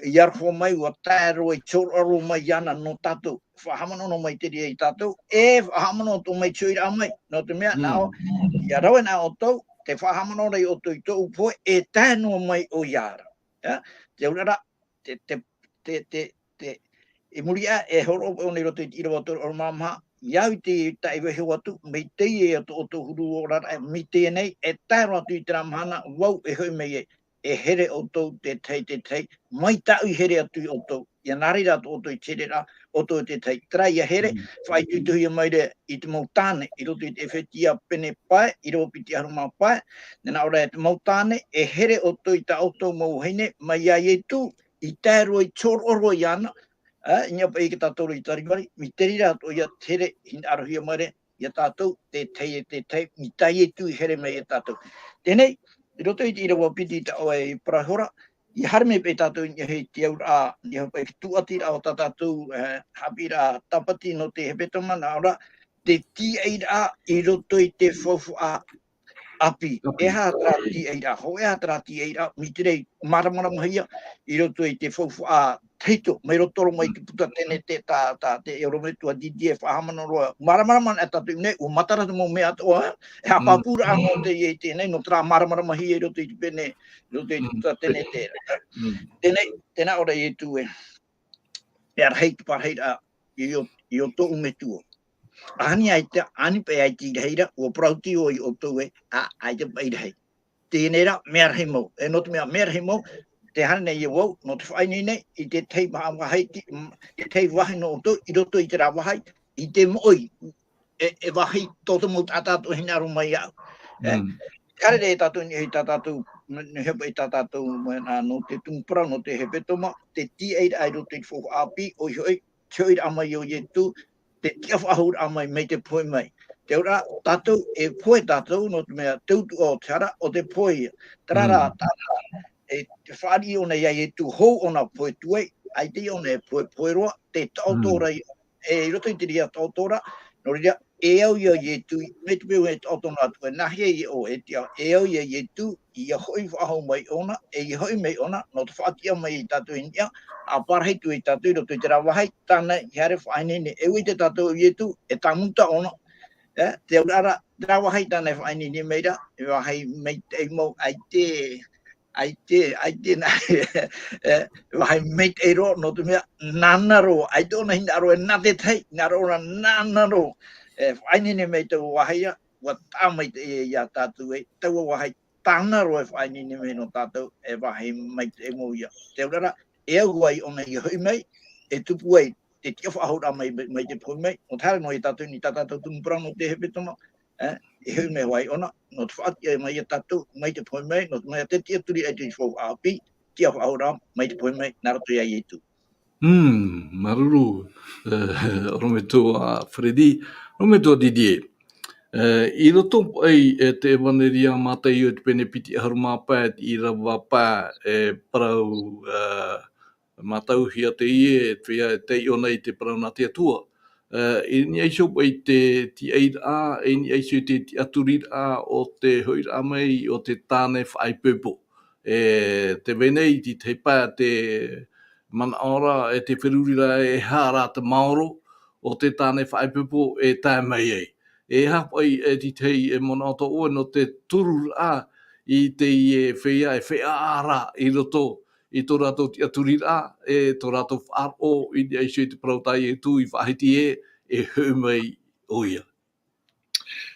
ʻia aroha mai, ʻua tae roa i te hōroʻa roa mai iāna nō tātou, faʻahaʻamanaʻo noa mai te reira ia tātou, e faʻahaʻamanaʻo atoʻa mai i te hoʻiraʻa mai, nō te mea, nā ʻō, ʻia rave na ʻoutou, tē faʻahaʻamanaʻo ra ʻoutou i tōʻu pohe, e tae noa mai ʻoia ra. Ā, te auraʻa ra, te, te, te, te, te, i muri aʻe, e hōroʻa ʻōna i roto i te ʻīrava toru ʻahuru mā maha, ʻia au i te taʻi vaiiho atu, mai teie ā tō ʻoutou huru oraraʻa, mai teie nei, e tae roa atu i terā mahana, vau e hoʻi mai ai, e here ʻoutou te tahi, te tahi, mai tāʻu i here atu ia ʻoutou, ia nā reira atu ʻoutou i te here ra, ʻoutou i te tahi. Terā ia here, faʻaitoitohia mai ra i te mau tāne, i roto i te Efetia pene pae, ʻīrava piti ʻahuru mā pae, nā ʻō ra e te mau tāne, e here ʻoutou i tā ʻoutou mau vahine, mai iā Ietu, i tae roa i te hōroʻa roa iāna, ā, i niʻa paʻi i tā tātou i Kalivari, mai te reira atoʻa ia te here, hinaʻarohia mai ra, iā tātou, te tahi e te tahi, mai tā Ietu i here mai iā tātou. Teie nei, i roto i te ʻīrava piti tā ʻoe i parau iho ra, ʻia haere mai paʻi tātou i niʻa i te auraʻa, i niʻa paʻi i te tūʻatiraʻa o tā tātou, ā, haʻapiʻiraʻa tāpati nō te hepetoma, nā ʻō ra, te tīaʻiraʻa i roto i te faufaʻa ʻāpī. ʻĀpī. E aha terā tīaʻiraʻa, hōʻē aha terā tīaʻiraʻa, mai te reira, māramarama hia, i roto i te faufaʻa tahito, mai roto roa mai te puta Tenete tā, tā te ʻorometua Didier e faʻahaʻamanaʻo roa. Māramarama anaʻe tātou i ʻō nei, ʻua matara te mau mea atoʻa, e haʻapāpūraʻa noa teie i teie nei, nō terā māramarama hia i roto i te pene, i roto i te puta Tenete. Teie nei, tē nā ʻō ra Ietu ē. Mea rahi te parahiraʻa, i ʻō, i ʻō tōʻu Metua. ʻAhani ʻaita, ʻahani paʻi ʻaita i rahi ra, ʻua parau atu vau iā ʻoutou ē, ā, ʻaita paʻi i rahi. Teie nei rā, mea rahi mau. E nō te mea mea rahi mau, tē haere nei vau, nō te faʻaineine, i te tahi vā-, vāhi, te, m-, te tahi vāhi nō ʻoutou, i roto i terā vāhi, i te moʻe, e, e vāhi tō te mau taʻata atoʻa e hinaʻaro mai iāʻu. E, haere ra tātou i niʻa i tā tātou, n-, n-, hepa i tā tātou, mea nā, nō te tumu parau, nō te hepetoma, te tīaʻiraʻa i roto i te faufaʻa ʻāpī, ʻoia hoʻi, te hoʻiraʻa mai o Ietu, te tiʻafaʻahouraʻa mai, mai te pohe mai. Te auraʻa, tātou, e pohe tātou, nō te mea te utuʻa o te hara, ʻo te pohe ia. Terā rā, tātou, e te fāriʻi ʻōna iā Ietu, hou ʻōna pohe tuai, ʻaita ʻōna e pohe, pohe roa, te taʻoto ra i, e, i roto i te reira taʻoto ra, nō reira, e au iā Ietu, mai te peu e taʻoto noa atu, e nāhea ia ʻoe, e tiʻa, e au iā Ietu, ʻia hoʻi faʻahou mai ʻōna, e ʻia hoʻi mai ʻōna, nō te faʻatiʻa mai ia tātou i niʻa, ʻa parahi atu ia tātou i roto i terā vāhi, tāna i haere faʻaineine, e ʻua ʻite tātou ʻo Ietu, e tāmuta ʻōna, e, te auraʻa, terā vāhi tāna e faʻaineine mai ra, e vāhi maitaʻi mau, ʻaita, ʻaita, ʻaita nā, e, vāhi maitaʻi roa, nō te mea, nāna roa, ʻaita ʻōna hinaʻaro e nā te tahi, hinaʻaro ʻōna nāna roa, e, faʻaineine mai taua vāhi ia, ʻua taʻa maitaʻi ia tātou ē, taua vāhi tāna roa e faʻaineine mai nō tātou, e vāhi maitaʻi mau ia. Te auraʻa, e au hoʻi ʻōna ʻia hoʻi mai, e tupu ai, te tiʻafaʻahouraʻa mai, mai, mai te pohe mai, nō te haere noa ia tātou i niʻa i tā tātou tumu parau nō te hepetoma, e, e hoʻi mai hoʻi ʻōna, nō te faʻatiʻa mai ia tātou, mai te pohe mai, nō te mea te tiʻaturi ʻaita i te faufaʻa ʻāpī, tiʻafaʻahouraʻa, mai te pohe mai, nā roto iā Ietu. Mm, māuruuru, e, ʻorometua Freddy, ʻorometua Didier. E, i roto paʻi, e, te ʻEvaneria a Mataio i te pene piti ʻahuru mā pae, te ʻīrava pae, e parau, e, mātauhia teie, e te feiā e taiʻo nei i te parau nā te Atua. E, i niʻa iho paʻi te tīaʻiraʻa, i niʻa iho i te tiʻaturiraʻa o te hoʻiraʻa mai o te tāne faʻaipoipo. E tē vai nei i te tahi pae te manaʻo ra, e te feruri ra, e aha rā te maoro o te tāne faʻaipoipo e tae mai ai. E aha paʻi, e te tahi, e manaʻo tō ʻoe nō te tururaʻa i teie feiā e feiā ra i roto i tō rātou tiʻaturiraʻa, e tō rātou faʻaroʻo i niʻa iho i te parau tā Ietu i faʻahiti ē, e hoʻi mai ʻoia.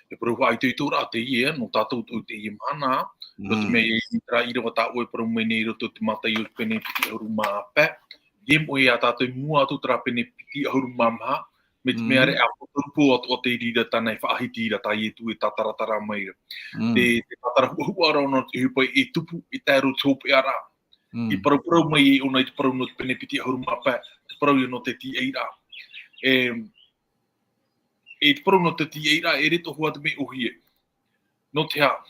E parau faʻaitoitoraʻa teie, nō tātou atoʻa i teie mahana, nō te mea i terā ʻīrava tā ʻoe e parau mai nei i roto i te Mataio pene piti ʻahuru mā pae, ʻia moʻe ia tātou i mua atu terā pene piti ʻahuru mā maha, mai te mea ʻaore ʻa Apotarupo atoʻa te reira tāna e faʻahiti ra tā Ietu e tātaratara mai ra. Te, te tātara huʻahuʻa ra ʻōna te ʻohipa e tupu, e tae roa i te hopeʻa ra. I paraparau mai ai ʻōna i te parau nō te pene piti ʻahuru mā pae, te parau ia nō te tīaʻiraʻa. E, e te parau nō te tīaʻiraʻa, e ʻere atoʻa hoʻi te mea ʻōhie. Nō te aha?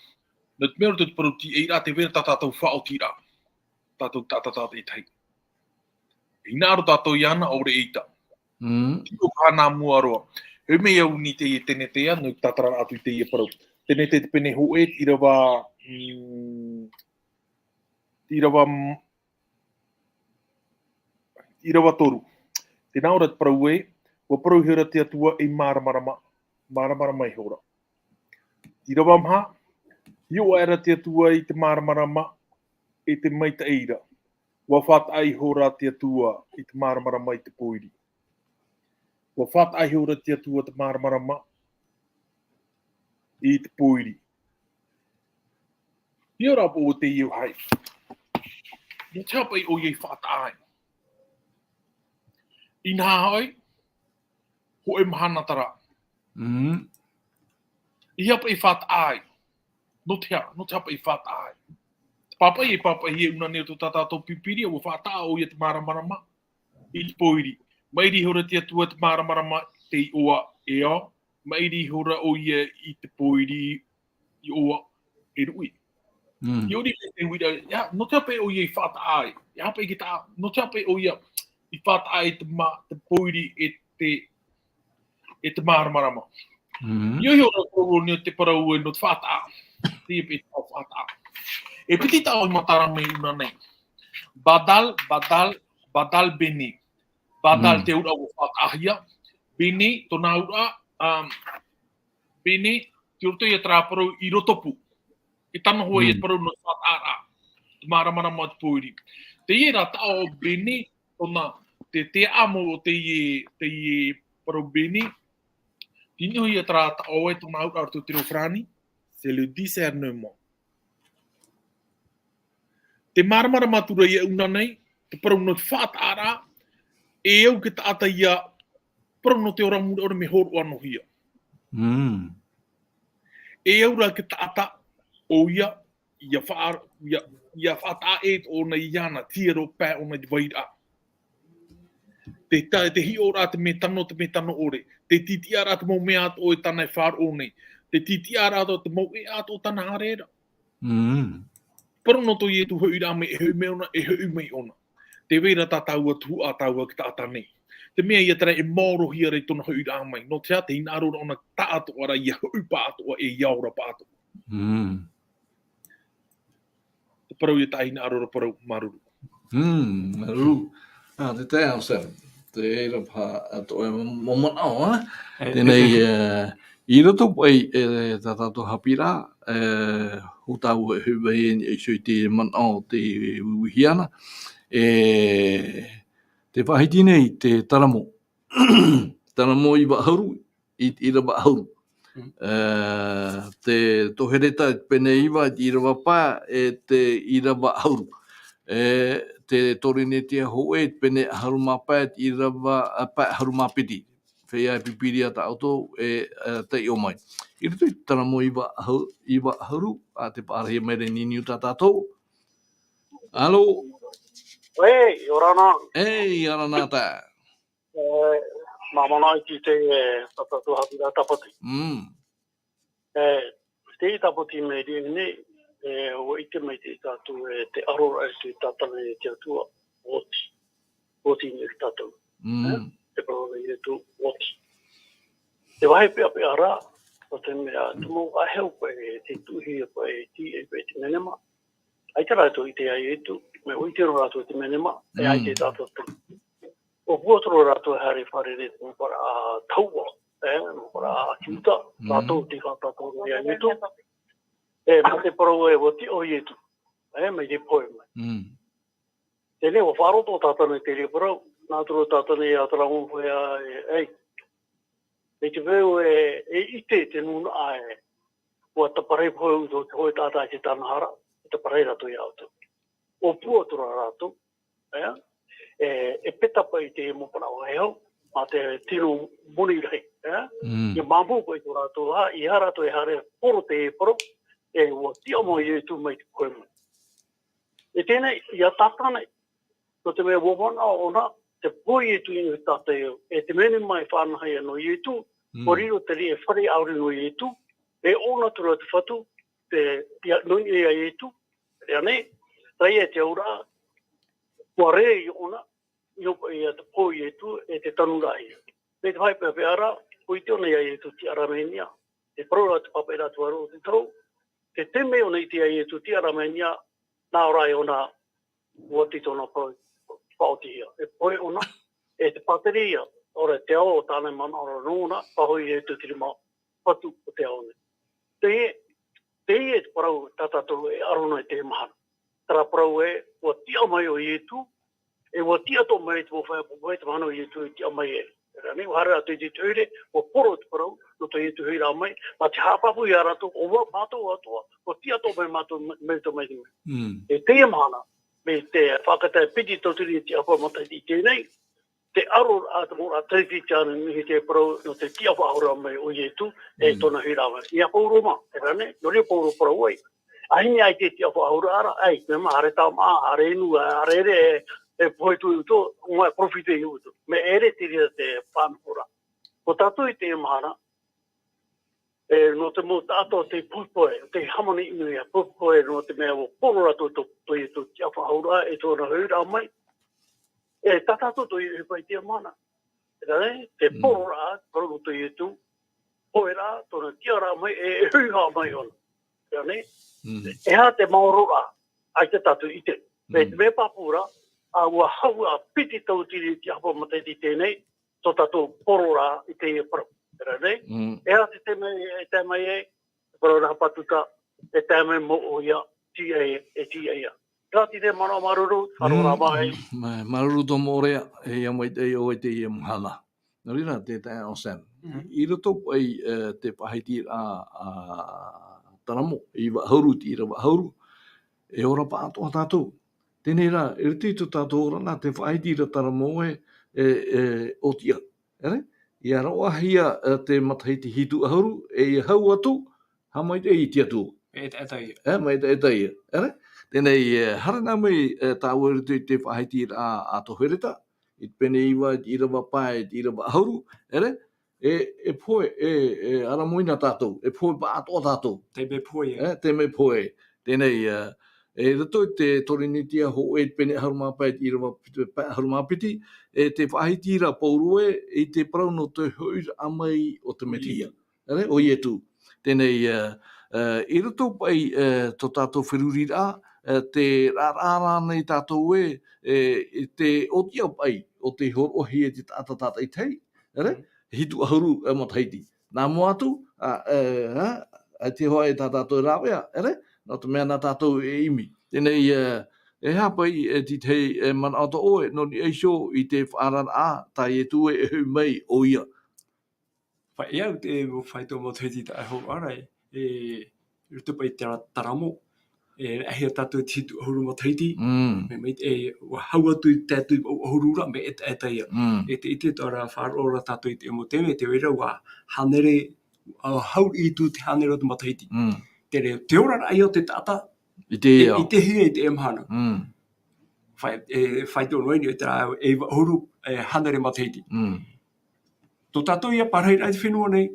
Nō te mea ʻo te parau tīaʻiraʻa, tē vai ra tā tātou faʻaotiraʻa. Tātou taʻata tātaʻitahi. Hinaʻaro tātou iāna, ʻaore ʻeita. Tē ʻoaʻoa nā mua roa. E mea au i niʻa i teie Tenete, nō te tātara atu i teie parau. Tenete te pene hōʻē, ʻīrava, mm, ʻīrava, ʻīrava toru. Tē nā ʻō ra te parau ē, ʻua parau ihora te Atua ei māramarama, māramarama ihora. ʻĪrava maha, hiʻo aʻera te Atua i te māramarama, e te maitaʻi ra. ʻUa faʻataʻa ihora te Atua i te māramarama i te pōiri. ʻUa faʻataʻa ihora te Atua te māramarama i te pōiri. Hiʻo rā paʻi ʻo teie vāhi. Nō te aha paʻi ʻoia i faʻataʻa ai? Inaha hoʻi, hōʻē mahana terā. Mm. ʻEiaha paʻi i faʻataʻa ai. Nō te aha, nō te aha paʻi i faʻataʻa ai. Te pāpaʻi, e pāpaʻihia ʻunaneʻi tō tā tātou Pīpīria, ʻua faʻataʻa ʻoia te māramarama i te pōiri. Maʻiri ihora te Atua te māramarama tei ʻoaʻoa, maʻiri ihora ʻoia i te pōiri i ʻoaʻoa e ruʻi. Mm. I ʻō nei te uiraʻa, ʻeiaha, nō te aha paʻi ʻoia i faʻataʻa ai, ʻeiaha paʻi i te taʻa, nō te aha paʻi ʻoia i faʻataʻa ai te mā-, te pōiri e te, e te māramarama. Mm. I ʻō ihora ʻo Koronia te parau ē nō te faʻataʻa. Te, e te faʻataʻa. E piti taʻo i matara mai ʻunaneʻi. Badal, badal, badal bene. Badal Mm. te auraʻa ʻua faʻataʻahia. Bene, tōna auraʻa, um, bene, tei roto ia terā parau i roto pū. E tano hoʻi Mm. e parau nō te faʻataʻaraʻa. Te māramarama te pōiri. Teie rā taʻo bene, tōna, te, te amo o teie, teie parau bene. Tino ia terā taʻo e tōna auraʻa roto te reo farāni. C'est le discernement. Te māramarama atu ra ia ʻunaneʻi, te parau nō te faʻataʻaraʻa, e au te taʻata ia, parau nō te ora mure ʻore mea hōroʻa noa hia. Mm. E au ra te taʻata, ʻoia, ia faʻa-, ia, ia faʻataʻa e tōna iāna, te aro pae ʻōna i te vairaʻa. Te ta-, te hiʻoraʻa te mea tano, te mea tano ʻore. Te tītiʻaraʻa te mau mea atoʻa e tāna e faʻaroʻo nei. Te tītiʻaraʻa te mau ʻē atoʻa tāna haere ra. Mm. Parau nō tō Ietu hoʻiraʻa mai, e hoʻi mai ʻōna, e hoʻi mai ʻōna. Tē vai ra tā tāua tuhaʻa, tāua te taʻata nei. Te mea ia terā e maorohia ra i tōna hoʻiraʻa mai. Nō te aha, te hinaʻaro ra ʻōna tāʻatoʻa ra ia hoʻi pāʻatoʻa, e ia ora pāʻatoʻa. Mm. Te parau ia tāʻu hinaʻaro ra parau, māuruuru. Mm, māuruuru. Ah, te taeaʻe Sam. Te reira paha atoʻa e mau manaʻo, ā? E, Tēnei, e, e, i roto paʻi, e, tā tātou haʻapiʻiraʻa, e, hou tāua e hoʻi mai e, e iho i te manaʻo te uiuihia na. E, tē faʻahiti nei te taramo. Taramo iva ʻahuru, i, ʻīrava ʻahuru. Mm. E, te Tohereta i te pene iva, i te ʻīrava pae, e te ʻīrava ʻahuru. E, te Torinetia hōʻē, i te pene ʻahuru mā pae, i te ʻīrava, a, pae ʻahuru mā piti. Feiā e Pīpīria tā ʻoutou, e, e, taiʻo mai. I roto i te taramo iva ʻahu-, iva ʻahuru, ā, tē paʻarahia mai ra i niuniu tā tātou. Alo? Ei, ʻia ora na. Ei, ʻia ora na taeaʻe. E, māmā na i te, e, tā tātou haʻapiʻiraʻa tāpati. Mm. E, te tāpati mai i teie nei, e, ʻua ʻite mai te tātou, e, te aro ra e te tātana e te Atua, oti. Oti nei tātou. Mm. E, te parau ra Ietu, oti. Te vāhi peʻapeʻa ra, ʻo te mea, te mau ʻāheu paʻi, te tuʻi paʻi, te, e, paʻi, te menema. ʻAita rātou i ʻite ia Ietu, mea ʻua ʻite noa rātou te menema, e ʻaita Mm. tātou te. ʻO pū atu ra rātou e haere fārerei te mau parau tahua, e, mau parau ʻāti uta, Mm. rātou tei faʻatātā noa ia Ietu. E, mā te parau ē, ʻua tiʻa ʻo Ietu, e, mai te pohe mai. Mm. Teie nei, ʻua faʻaroto ʻo Tātana i teie parau, nā atu ra Tātana ia Taramo e, e, ei. Mai te peu e, e ʻite te nūnaʻa ē, ʻua taparahi pohe ʻoutou te hōʻē taʻata i te tānahara, e taparahi rātou ia ʻoutou. ʻO pū atu ra rātou, e, e, e peta paʻi te mau parau ʻāheu, mā te tino moni rahi, e? Mm. ʻIa māmū paʻi tō rātou hā, ʻeiaha rātou e haere poro te parau, e ʻua tiʻa mai Ietu mai te pohe mai. E teie nei, ia Tātana, nō te mea ʻua manaʻo ʻōna, te pohe Ietu i niʻa i te tātaʻi, e te menema e faʻanahohia nō Ietu, Mm. ʻua riro te reira e fare ʻāuri nō Ietu, e ʻōna atu ra te Fatu, te, ia, nō niʻa ia Ietu, ʻia nei, teie te auraʻa, ʻua rē ʻōna, i ʻō paʻi ia te pohe Ietu, e te tanuraʻahia. Mai te vāhi peʻapeʻa ra, ʻua ʻite ʻōna ia Ietu tiʻa ra mai niʻa. E parau ra te pāpaʻi ra te vārua o te tau, te taime ʻōna i ʻite ia Ietu tiʻa ra mai niʻa, nā ʻō ra ʻōna, ʻua oti tōna parau, faʻaotihia. E pohe ʻōna, e te pātireia, ʻaore te ao o tāna e manaʻo ra nōna, pāhoʻi Ietu te rima Fatu o te ao nei. Teie, teie te parau tā tātou e aro nei i teie mahana. Terā parau ē, ʻua tiʻa mai ʻo Ietu, e ʻua tiʻa atoʻa mai te mau feiā poʻipoʻi, te mahana ʻo Ietu i tiʻa mai ai. Terā nei, ʻua haere atu i te ture, ʻua poro te parau, nō tō Ietu hoʻiraʻa mai, mā te haʻapāpū ia rātou, ʻo vau, mātou atoʻa, ʻua tiʻa atoʻa mai mātou, mai, mai, mai, mai. Mm. E teie mahana, mai te faʻakata e piti tautini i te ʻāpoʻo matahiti i teie nei, te aro a te mō rā Trinity Church, nō te parau, nō te tiʻa faʻahou mai o Ietu, e tōna huiraʻa mai. Ia Pauro mā, e rā nei, nō reira Pauro parau ai. A hine ai te tiʻa faʻahou ra, ai, me mā, hare tā mā, hare inu, hare re, e pohe tu uto, o mai profite i uto. Me ere te ria te pānahora. Ko tātou i te mahana, e, nō te mau taʻata o te pohepohe, o te hāmani inu ia pohepohe, nō te mea ua poro rātou tō, tō Ietu tiʻa faʻahou ra, e tōna huiraʻa mai. E, tā tātou tō Ietu i te mahana. E rā nei, te poro ra, parau tō Ietu, pohe ra, tōna tiʻa ra mai, e, e hui hā mai ʻōna. E rā nei, e hā te maoro ra, ai te tātou i te. Me te mea pāpū ra, a ua hau a piti tau tiri tiʻa hapa matahiti tēnei, tō tātou poro ra i te parau. E rā nei, e hā te tēmē, e tēmē e, parau ra patuta, e tēmē mō ʻoia, tīaʻi, e tīaʻi. Ka tī te manaʻo māuruuru, aro rā mai. Māuruuru tō mōrea, e ia mai te, o te ia mahana. Nō reira, te tae o Sam. I roto paʻi, e, te faʻahiti a, a, Taramo, i Vaʻahuru, te ʻīrava Vaʻahuru, e ora pāʻatoʻa tātou. Tēnei rā, i roto i tō tātou ora nā, te faʻahiti ra Taramo e, e, e, ʻōtiʻa. Ere? Ia roaʻahia, e, te matahiti hitu ʻahuru, e ia hau atu, hā mai te i te atu. E taʻetaʻe ia. E, mai taʻetaʻe ia. Ere? Tēnei, e, haere nā mai, e, tāua i roto i te faʻahiti a, a Tohereta, i te pene iva, i te ʻīrava pae, i te ʻīrava ʻahuru, ere? E, e pohe, e, e ʻaramoina tātou, e pohe pāʻatoʻa tātou. Te mea pohe. E, te mea pohe. Tēnei, e, e roto i te Torinitia hōʻē i te pene ʻahuru mā pae, i te ʻīrava piti, pae ʻahuru mā piti, e te faʻahiti ra Pauro e, i te parau nō te hoʻiraʻa mai o te Metia. Ere, o Ietu. Tēnei, e, e, i roto paʻi, e, tō tātou feruriraʻa, e, te raraʻa nei tātou e, e, i te ʻōtiʻa paʻi, o te hōroʻahia e te taʻata tātaʻitahi, ere, hitu ʻahuru, e, matahiti. Nā mua atu, a, e, a, ʻaita hoʻi tā tātou e rāveʻa, ere, nō te mea nā tātou e ʻimi. Tēnei, e, e hā paʻi, e, te tahi, e, manaʻo tō ʻoe, nō niʻa iho i te faʻaararaʻa, tā Ietu e, e hoʻi mai ʻoia. Faʻaea au te mau fāito matahiti taʻa hou ara e, e, i roto paʻi i te Taramo, e, e hia tātou te hitu ʻahuru matahiti, mai, mai, e, ua hau atu i te tae atu i vaʻu ʻahuru ra, mea ʻetaʻeta ia. E te, i te tō ra faʻaroʻo ra tātou i te mau tēmē, te reira ua hānere, ua hau i tū te hānere o te matahiti. Te reira, te oraraʻa ia o te taʻata, i te, i te hia i te mahana. Fai, e, fāito noa i niʻa i te rā, e vaʻu ʻahuru, e, hānere matahiti. Tō tātou ia pārahi ra i te fenua nei,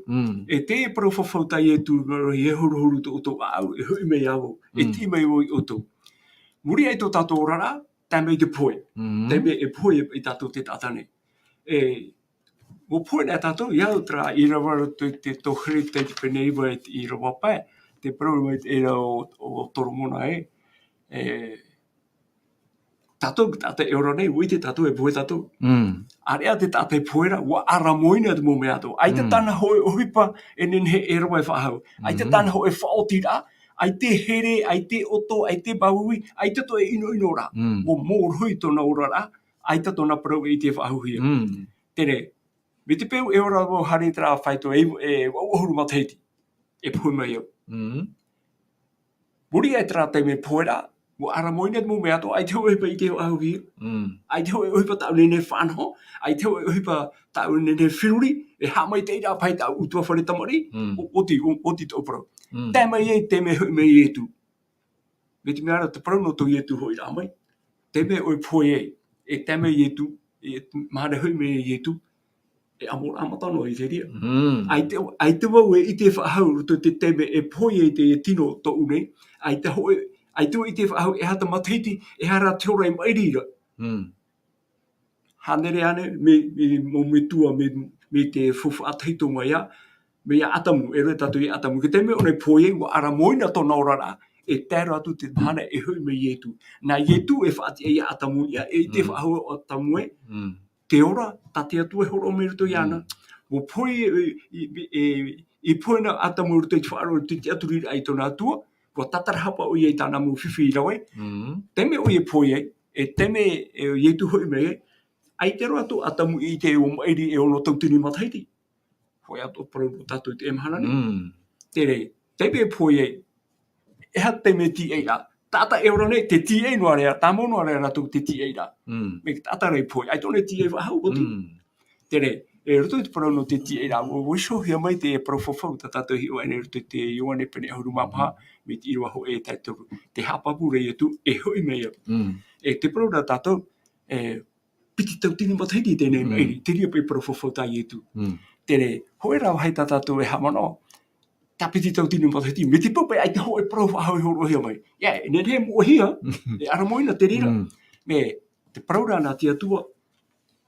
e te parau fafau tā Ietu, nō rohi e horuhoru tō ʻoutou ʻāʻau, e hoʻi mai ia vau, e tiʻi mai vau ia ʻoutou. Muri aʻe i tō tātou oraraʻa, tae mai te pohe. Tae mai e pohe i tātou te taʻata nei. E, ua pohe nei tātou, ia au terā ʻīrava roto i te Tohereta i te pene iva i te ʻīrava pae, te parau mai te ʻīrava o, o Toromona e, e, tātou, taʻata e ora nei, ua ʻite tātou e pohe tātou. ʻĀreʻa te taʻata e pohe ra, ua ʻaramoina te mau mea atoʻa. ʻAita tāna hōʻē ʻohipa e nehenehe e rave faʻahou. ʻAita tāna hōʻē faʻaotiraʻa, ʻaita e here, ʻaita e ʻoto, ʻaita e māuiui, ʻaita atoʻa e ʻinoʻino ra. Ua mōrohi tōna oraraʻa, ʻaita tōna parau e ʻite faʻahouhia. Terā, mai te peu e ora vau haere i terā fāito e, e vaʻu ʻahuru matahiti. E pohe mai au. Muri aʻe terā taime pohe ra, ua ʻaramoina te mau mea atoʻa, ʻaita hōʻē ʻohipa e ʻite faʻahouhia. ʻAita hōʻē ʻohipa tāʻu e nehenehe e faʻanaho, ʻaita hōʻē ʻohipa tāʻu e nehenehe e feruri, e haʻamaitaʻiraʻa paʻi tāʻu ʻutuāfare tamariʻi, ʻo, ʻoti, ʻo, ʻoti tōʻu parau. Tae mai ai te mea hoʻi mai Ietu. Mai te mea ra te parau nō tō Ietu hoʻiraʻa mai. Te mea ʻoe e pohe ai, e tae mai Ietu, e mahana hoʻi mai Ietu, e ʻamoraʻa mata noa i te reira. ʻAita, ʻaita vau e ʻite faʻahou, roto i te taime e pohe ai te tino tōʻu nei, ʻaita hōʻē, ʻaita vau e ʻite faʻahou, e aha te matahiti, e aha rā te hora e maʻiri ra. Hānere ānei, mai, mai, mau metua, mai, mai te faufaʻa tahito mai ā, mai iā ʻĀtamu, e rave tātou iā ʻĀtamu. Ki te taime ʻōna e pohe ai, ua ʻaramoina tōna oraraʻa, e tae roa atu te mahana e hoʻi mai Ietu. Nā Ietu e faʻatiʻa iā ʻĀtamu niʻa, e ʻite faʻahou ʻo ʻĀtamu ē, te ora, tā te Atua e hōroʻa mai roto iāna. Ua pohe, e, e, e, e pohe na ʻĀtamu roto i te faʻaroʻo, i te tiʻaturiraʻa i tōna Atua, ua tātarahapa ʻoia i tāna mau fifi i rave. Taime ʻoia e pohe ai, e taime, e, Ietu hoʻi mai ai, ʻaita roa atu ʻĀtamu i ʻite ʻua maʻiri e ono tautini matahiti. Hōʻē atoʻa parau nō tātou i teie mahana nei. Terā, taime e pohe ai, e aha te taime tīaʻiraʻa, taʻata e ora nei, te tīaʻi noa ra, tāmau noa ra rātou te tīaʻi ra. Mm. Mai te taʻata ra i pohe, ʻaita ʻōna e tīaʻi faʻahou, ʻo te. Mm. Terā, e roto i te parau nō te tīaʻi ra, ʻua, ʻua ihohia mai te parau fafau tā tātou e hiʻo aʻe nei i roto i te Ioane pene ʻahuru mā maha, Mm. mai te ʻīrava hōʻē e tae toru. Te haʻapāpū ra a Ietu, e hoʻi mai au. Mm. E te parau ra tātou, e, piti tauatini matahiti i teie nei Mm. maʻiri, terā paʻi parau fafau tā Ietu. Mm. Terā, hōʻē rā vāhi tā tātou e haʻamanaʻo, tā piti tauatini matahiti, mai te peu paʻi ʻaita hōʻē parau faʻahou e hōroʻahia mai. ʻIa, e nehenehe e moʻehia, e ʻaramoina te reira. Mm. Mai te parau ra nā te Atua,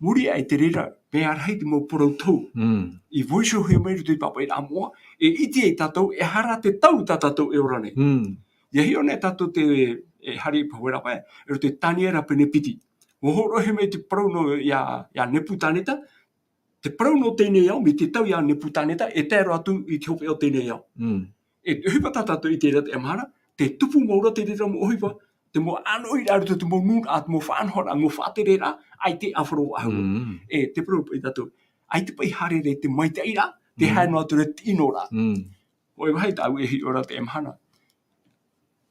muri aʻe i te reira, mea rahi te mau parau tohu. Mm. I vaiihohia mai i roto i te pāpaʻiraʻa moʻa, e ʻite ai tātou, e aha rā te tau tā tātou e ora nei. Mm. ʻIa hiʻo nei tātou te, e, haere i paʻi ra paʻi, i roto i Taniera pene piti. ʻUa hōroʻahia mai te parau nō, ia, ia Nepukaneta, te parau nō teie nei ao, mai te tau ia Nepukaneta, e tae roa atu i te hopeʻa o teie nei ao. Mm. E, e ʻohipa tā tātou i terā taime ra, tē tupu mau ra te reira mau ʻohipa, te mau ʻānoʻiraʻa i roto i te mau nūnaʻa, te mau faʻanahoraʻa, mau faʻatereraʻa, ʻaita e ʻāfaro faʻahou. Mm. E, te parau paʻi tātou, ʻaita paʻi haere ra te maitaʻiraʻa, tē Mm. haere noa atu ra te ʻinoraʻa. Mm. ʻO e vāhi tāʻu e hiʻo ra teie mahana.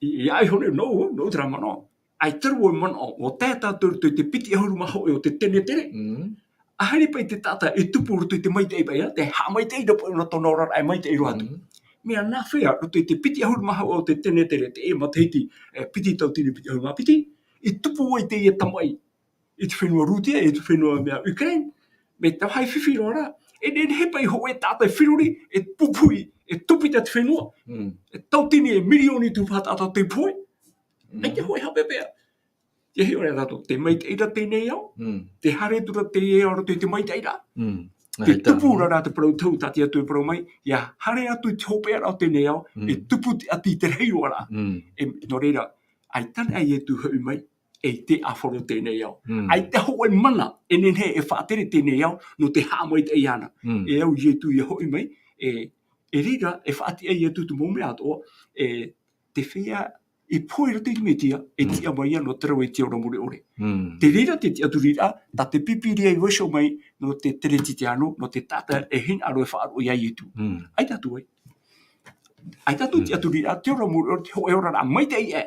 I, i ʻaʻe iho nei, nō, nō terā manaʻo. ʻAita rā vau e manaʻo, ʻua tae tātou i roto i te piti ʻahuru mā hōʻē o te tenetere. Mm. ʻAhani paʻi te taʻata e tupu i roto i te maitaʻi paʻi ra, tē haʻamaitaʻi ra paʻi ʻōna tōna oraraʻa e maitaʻi roa atu. Mm. Mea nāfea, i roto i te piti ʻahuru mā hōʻē o te tenetere, te ʻē matahiti, e, piti tauatini piti ʻahuru mā piti, i tupu ai teie tamaʻi i te fenua Rūtia, i te fenua mea Ukraine, mai te vāhi fifi roa ra, e nehenehe paʻi hōʻē taʻata e feruri, e pupuhi, e tupu i te fenua. Mm. E tauatini, e mirioni te paha taʻata tei pohe. Mm. ʻAita hōʻē haʻapeʻapeʻa. ʻIa hiʻo nei tātou, te maitaʻi ra teie nei ao, Mm. tē haere atu ra teie ao i roto i te maitaʻiraʻa. Mm. Tē tupu ra rā te parau tohu tā te Atua e parau mai, ʻia haere atu i te hopeʻaraʻa o teie nei ao, Mm. e tupu te ʻati i te rahi roa ra. Mm. E, nō reira, ʻaita anaʻe Ietu e hoʻi mai, e ʻaita e ʻāfaro teie nei ao. Mm. ʻAita hōʻē mana, e nehenehe e faʻatere teie nei ao, nō te haʻamaitaʻi iāna. Mm. E au Ietu ʻia hoʻi mai, e, e reira, e faʻatiʻa ai Ietu te mau mea atoʻa, e, te feiā i pohe i roto i te Mesia, e Mm. tiʻa mai ia nō te rave i te ora mure ʻore. Mm. Te reira te tiʻaturiraʻa, tā te Pīpīria i vaiiho mai, nō te Kerisitiano, nō te taʻata e hinaʻaro e faʻaroʻo ia Ietu. Mm. ʻAita atu ai. ʻAita atu Mm. tiʻaturiraʻa, te ora mure ʻore, te hōʻē oraraʻa maitaʻi aʻe,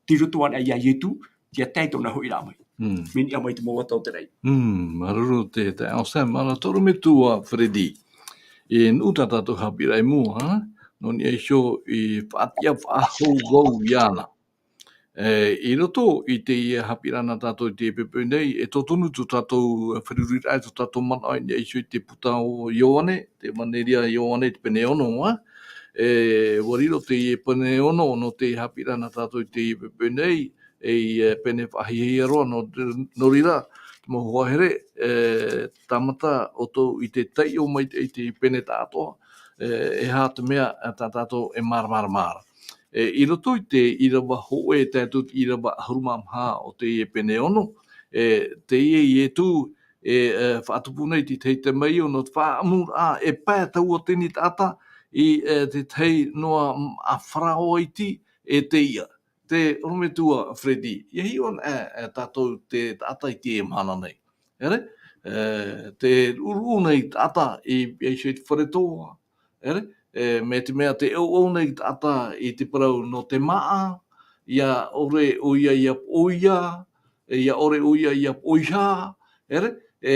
tei roto anaʻe ia Ietu, ʻia tae i tōna hoʻiraʻa mai. Mm. Mai niʻa mai te mau ata o te raʻi. Mm, māuruuru te, te Anselme, māuruuru tō ʻoe metua Freddy. E nuʻu tā tātou haʻapiʻiraʻa i mua, ha? Nō niʻa iho i faʻatiʻa faʻahou vau iāna. E, i roto i teie haʻapiʻiraʻa nā tātou i teie poʻipoʻi nei, e tōtonu tō tātou feruriraʻa, e tō tātou manaʻo i niʻa iho i te puta o Ioane, te ʻevaneria Ioane, te pene ono, ā. E, ʻua riro teie pene ono, nō te haʻapiʻiraʻa nā tātou i teie poʻipoʻi nei, e, e pene faʻahiahia roa, nō, nō reira, te mau hoa here, e, tāmata ʻoutou i te taiʻo mai i te pene tāʻatoʻa, e, e aha te mea, e, tā tātou e māramarama ra. E, i roto i te ʻīrava hōʻē, tae atu i te ʻīrava ʻahuru mā maha o teie pene ono, e, teie Ietu, e, e, faʻatupu nei i te tahi temeio nō te faʻaʻamuraʻa, e pae tauatini taʻata i, e, te tahi noa, mm, ʻāfaro iti, e teie. Tō ʻoe metua Freddy, ʻia hiʻo anaʻe, e, tātou te taʻata i teie mahana nei. ʻEre? E, tē ruʻuruʻu nei taʻata i, i niʻa iho i te fare toa. ʻEre? E, mai te mea tē ʻauʻau nei taʻata i te parau nō te māʻa, ʻia ʻore ʻoia ʻia poʻo ia, e, ʻia ʻore ʻoia ʻia poʻo ia, ʻere? E,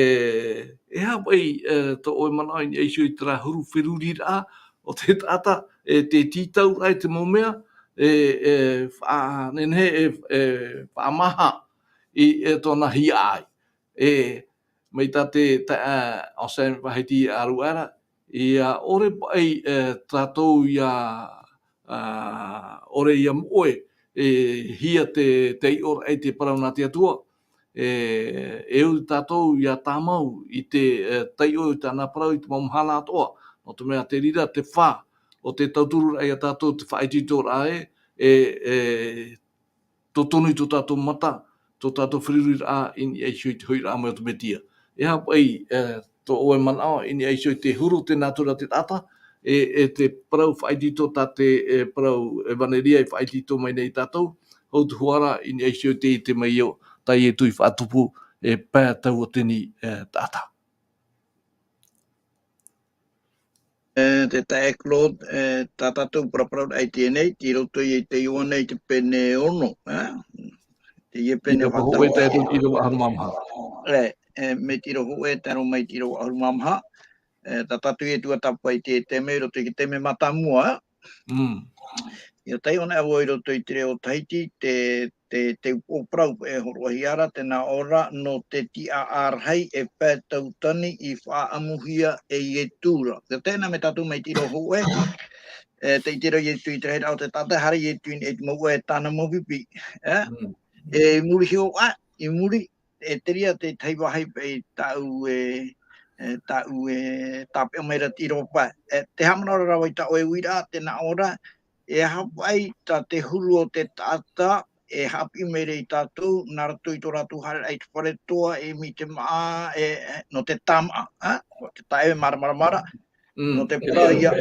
e aha paʻi, e, tō ʻoe manaʻo i niʻa iho i terā huru feruriraʻa o te taʻata, e, te tītauraʻa i te mau mea, e, e, faʻa-, nehenehe, e, e, faʻamaha i, e, tōna hiaʻai. E, mai tā te, tā, a, Anselme Vahiti ʻāruʻa ra, ʻia ʻore paʻi, e, tātou ʻia, a, ʻore ʻia moʻe, e, hia te, te taiʻoraʻa i te parau nā te Atua, e, e ui tātou ʻia tāmau i te, e, taiʻo i tāna parau i te mau mahana atoʻa, nō te mea te reira te fā o te tautururaʻa ia tātou, te faʻaitoitoraʻa ē, e, e, tōtonu i tō tātou mata, tō tātou feruriraʻa i niʻa iho i te hoʻiraʻa mai o te Mesia. E aha paʻi, e, tō ʻoe manaʻo i niʻa iho i te huru o te nātura o te taʻata, e, e te parau faʻaitoito tā te, e, parau ʻevaneria i faʻaitoito mai nei ia tātou, hou te huaraʻa i niʻa iho i te, i te temeio, tā Ietu i faʻatupu, e pae tauatini, e, taʻata. E, te taeaʻe Claude, e, tā tātou paraparau i teie nei, tei roto i te Ioane i te pene ono, e? Teie pene Io, ka hōʻē tae atu i te ʻīrava ʻahuru mā maha. E, e, mai te ʻīrava hōʻē, tae roa mai te ʻīrava ʻahuru mā maha. E, tā tātou e tuatāpapa i te taime, i roto i te taime mātāmua, e? Mm. ʻIa taiʻo anaʻe vau i roto i te reo Tahiti, te, te, te upoʻo parau e hōroʻahia ra, tē nā ʻō ra, nō te tiʻaʻā rahi e pae tautani i faʻaʻamuhia e Ietu ra. ʻIa tae na mai tātou mai te ʻīrava hōʻē, e, tē ʻite ra Ietu i te rahiraʻa o te taʻata, haere Ietu i niʻa i te mouʻa e tāna mau pipi, e? Mm. E, i muri iho ā, i muri, e terā te tahi vāhi paʻi tāʻu e, e, tāʻu e tāpeʻa mai ra te ʻīrava pae. E, tē haʻamanaʻo ra vau i tā ʻoe uiraʻa, tē nā ʻō ra, e aha paʻi tā te huru o te taʻata, e haʻapiʻi mai ra ia tātou, nā roto i tō rātou haereraʻa i te fare toa, e ʻimi i te māʻa, e, e, nō te tāmāʻa, e? Te taeaʻe māramarama ra, Mm, nō te e, parau ia,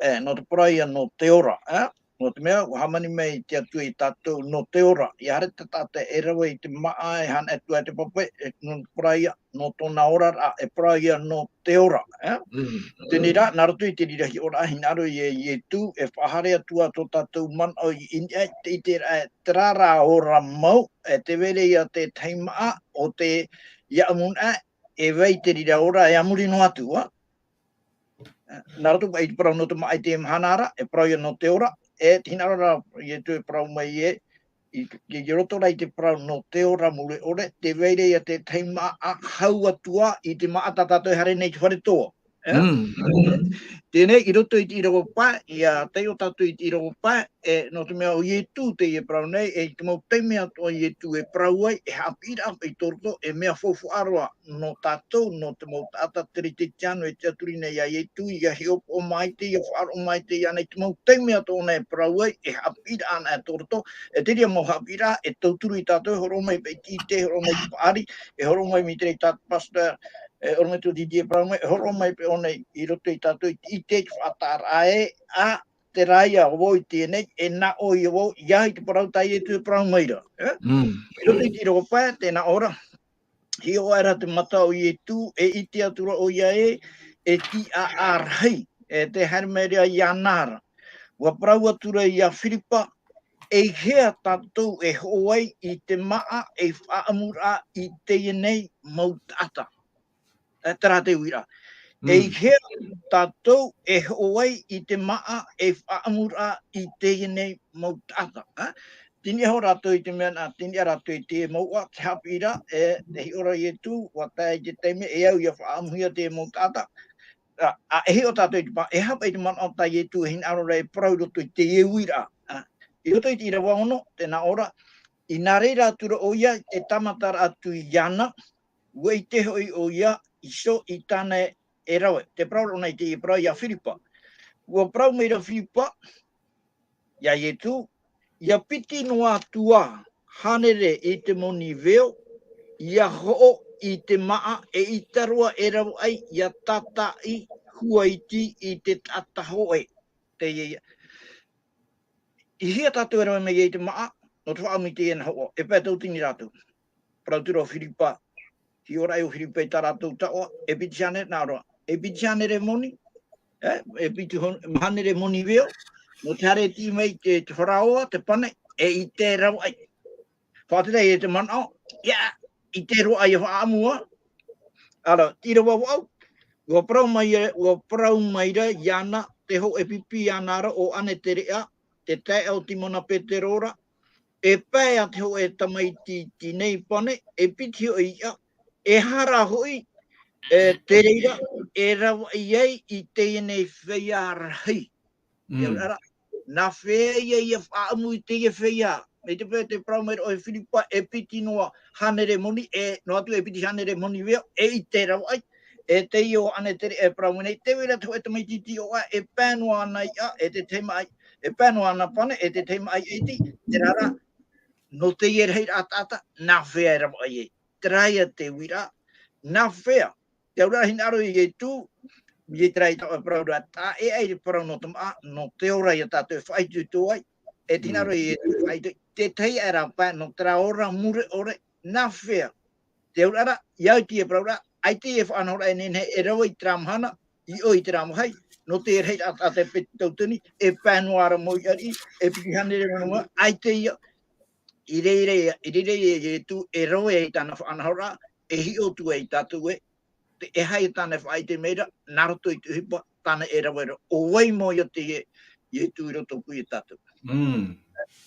e, nō te parau ia nō te ora, e? Nō te mea, ʻua hāmani mai te Atua ia tātou nō te ora. ʻIa haere te taʻata e rave i te māʻa, e haere atu ai te pape, e, nō te parau ia, nō tōna oraraʻa, e parau ia nō te ora, e? Mm. Teie rā, nā roto i te reira hiʻoraʻa, hinaʻaro ia Ietu, e faʻahaere atu ā tō tātou manaʻo i, i, i te, i te, e, terā rā ora mau, e tē vai ra ia te tahi māʻa, ʻo tē ʻaʻamu na, e vai te reira ora, e a muri noa atu, ā? Nā roto paʻi i te parau nō te māʻa i teie mahana ra, e parau ia nō te ora, e te hinaʻaro ra Ietu e parau mai ē, i, i, i roto rā i te parau nō te ora mure ʻore, tē vai ra ia te tahi māʻa hau atu ā i te māʻa tā tātou e haere nei i te fare toa. E? Mm. Teie nei, i roto i te ʻīrava pae, ʻia taiʻo tātou i te ʻīrava pae, e, nō te mea ʻo Ietu teie e parau nei, e i te mau taime atoʻa Ietu e parau ai, e haʻapiʻiraʻa i tō roto, e mea faufaʻa roa nō tātou, nō te mau taʻata Kerisetiano e tiʻaturi nei ia Ietu, ʻia hiʻopoʻo maitaʻi, ʻia faʻaroʻo maitaʻi iāna i te mau taime atoʻa ʻōna e parau ai, e haʻapiʻiraʻa anaʻe tō roto, e te reira mau haʻapiʻiraʻa, e tauturu ia tātou, e hōroʻa mai paʻi i te ʻite, e hōroʻa mai i te paʻari, e hōroʻa mai i te reira i tā te pastor, e ʻorometua Didier e parau mai, e hōroʻa mai paʻi ʻōna i roto ia tātou i te ʻite, i te faʻataʻaraʻa ē, ā, terā ia vau i teie nei, e nā ʻō ia vau, ʻia ʻite parau tā Ietu e parau mai ra, e? Mm. I roto i te ʻīrava pae, tē nā ʻō ra, hiʻo aʻera te mata o Ietu, e ʻite atu ra ʻoia ē, e tiʻaʻā rahi, e tē haere mai ra iāna ra. ʻUa parau atu ra ia Firipa, e hea tātou e hoʻo ai i te māʻa ei faʻaʻamuraʻa i teie nei mau taʻata. E, terā te uiraʻa. E Mm. hea tātou e hoʻo ai i te māʻa ei faʻaʻamuraʻa i teie nei mau taʻata, ā? Tei niʻa hoʻi rātou i te mea nā, tei niʻa rātou i te mouʻa, te haʻapiʻiraʻa, e, te hiʻo ra Ietu, ʻua tae i te taime, e au ʻia faʻaʻamuhia te mau taʻata. Ā, ā, e hiʻo tātou i te mā-, e aha paʻi te manaʻo tā Ietu e hinaʻaro ra e parau i roto i teie uiraʻa, ā? I roto i te ʻīrava ono, tē nā ʻō ra, i nā reira atu ra ʻoia, i te tāmataraʻa atu iāna, ʻua ʻite hoʻi ʻoia, iho i tāna e rave. Te parau ra ʻōna i teie parau ia Firipa. ʻUa parau mai ra Firipa, ia Ietu, ʻia piti noa atu ā, hānere i te moni veo, ʻia hoʻo i te māʻa e ʻita roa e rave ai, ʻia tātaʻi huaiti i te taʻata hōʻē. Teie ia. I hea tātou e rave mai ai i te māʻa, nō te faʻaʻamu i teie nei hoʻo, e pae tautini rātou. Parau atu ra Firipa, hiʻoraʻa ʻo Firipa i tā rātou taoʻa, e piti hānere, nā roa, e piti hānere moni, e, e piti hon-, hānere moni veo, nō te haere e tiʻi mai te, te Faraoa, te pane, e ʻite e rave ai. Faʻaterā e te manaʻo, ia, ʻite roa ʻia faʻaʻamu ā. Ara, te ʻīrava vaʻu, ʻua parau mai, ʻua parau mai ra iāna, te hōʻē pipi iāna ra ʻo Anetereʻa, te taeaʻe o Timona Petero ra, e pae a te hōʻē tamaiti i teie nei pane, e piti hoʻi iʻa, e aha rā hoʻi, e, te reira, e rave ai i teie nei feiā rahi. Mm. Ia ora, nā hea ïa ʻia faʻaʻamu i teie feiā. Mai te peu tē parau mai ra ʻoe Firipa, e piti noa hānere moni, e, noa atu e piti hānere moni veo, e ʻite e rave ai. E teie ʻo Anetereʻa e parau mai nei, tē vai ra te hōʻē tamaiti i tīaʻi, e pae noa āna iʻa, e te tahi māʻa, e pae noa āna pane, e te tahi māʻa iti, terā rā, nō teie rahiraʻa taʻata, nā hea e rave ai. Terā ïa te uiraʻa, nā hea, te auraʻa hinaʻaro ia Ietu, i terā i taua parau ra, tā ʻoe e parau nō te māʻa, nō te ora ïa tātou e faʻaitoito ai, e te hinaʻaro ia Ietu e faʻaitoito, te tahi aʻe rā pae, nō terā ora mure ʻore, nā hea. Te auraʻa ra, ʻia au i teie parau ra, ʻaita e faʻanahoraʻa e nehenehe e rave i terā mahana, i ʻō i terā vāhi, nō te rahi a, a te piti tauatini, e pae noa ra mau i ariʻi, e piti hānere noa, ʻaita ia, i reira ia, i reira ia Ietu, e rave ai tāna faʻanahoraʻa, e hiʻo atu ai tātou ē, te, e aha ia tāna e faʻaʻite mai ra, nā roto i te ʻohipa, tāna e rave ra, ʻo vai mau ia te Ie-, Ietu i roto pū ia tātou. Mm.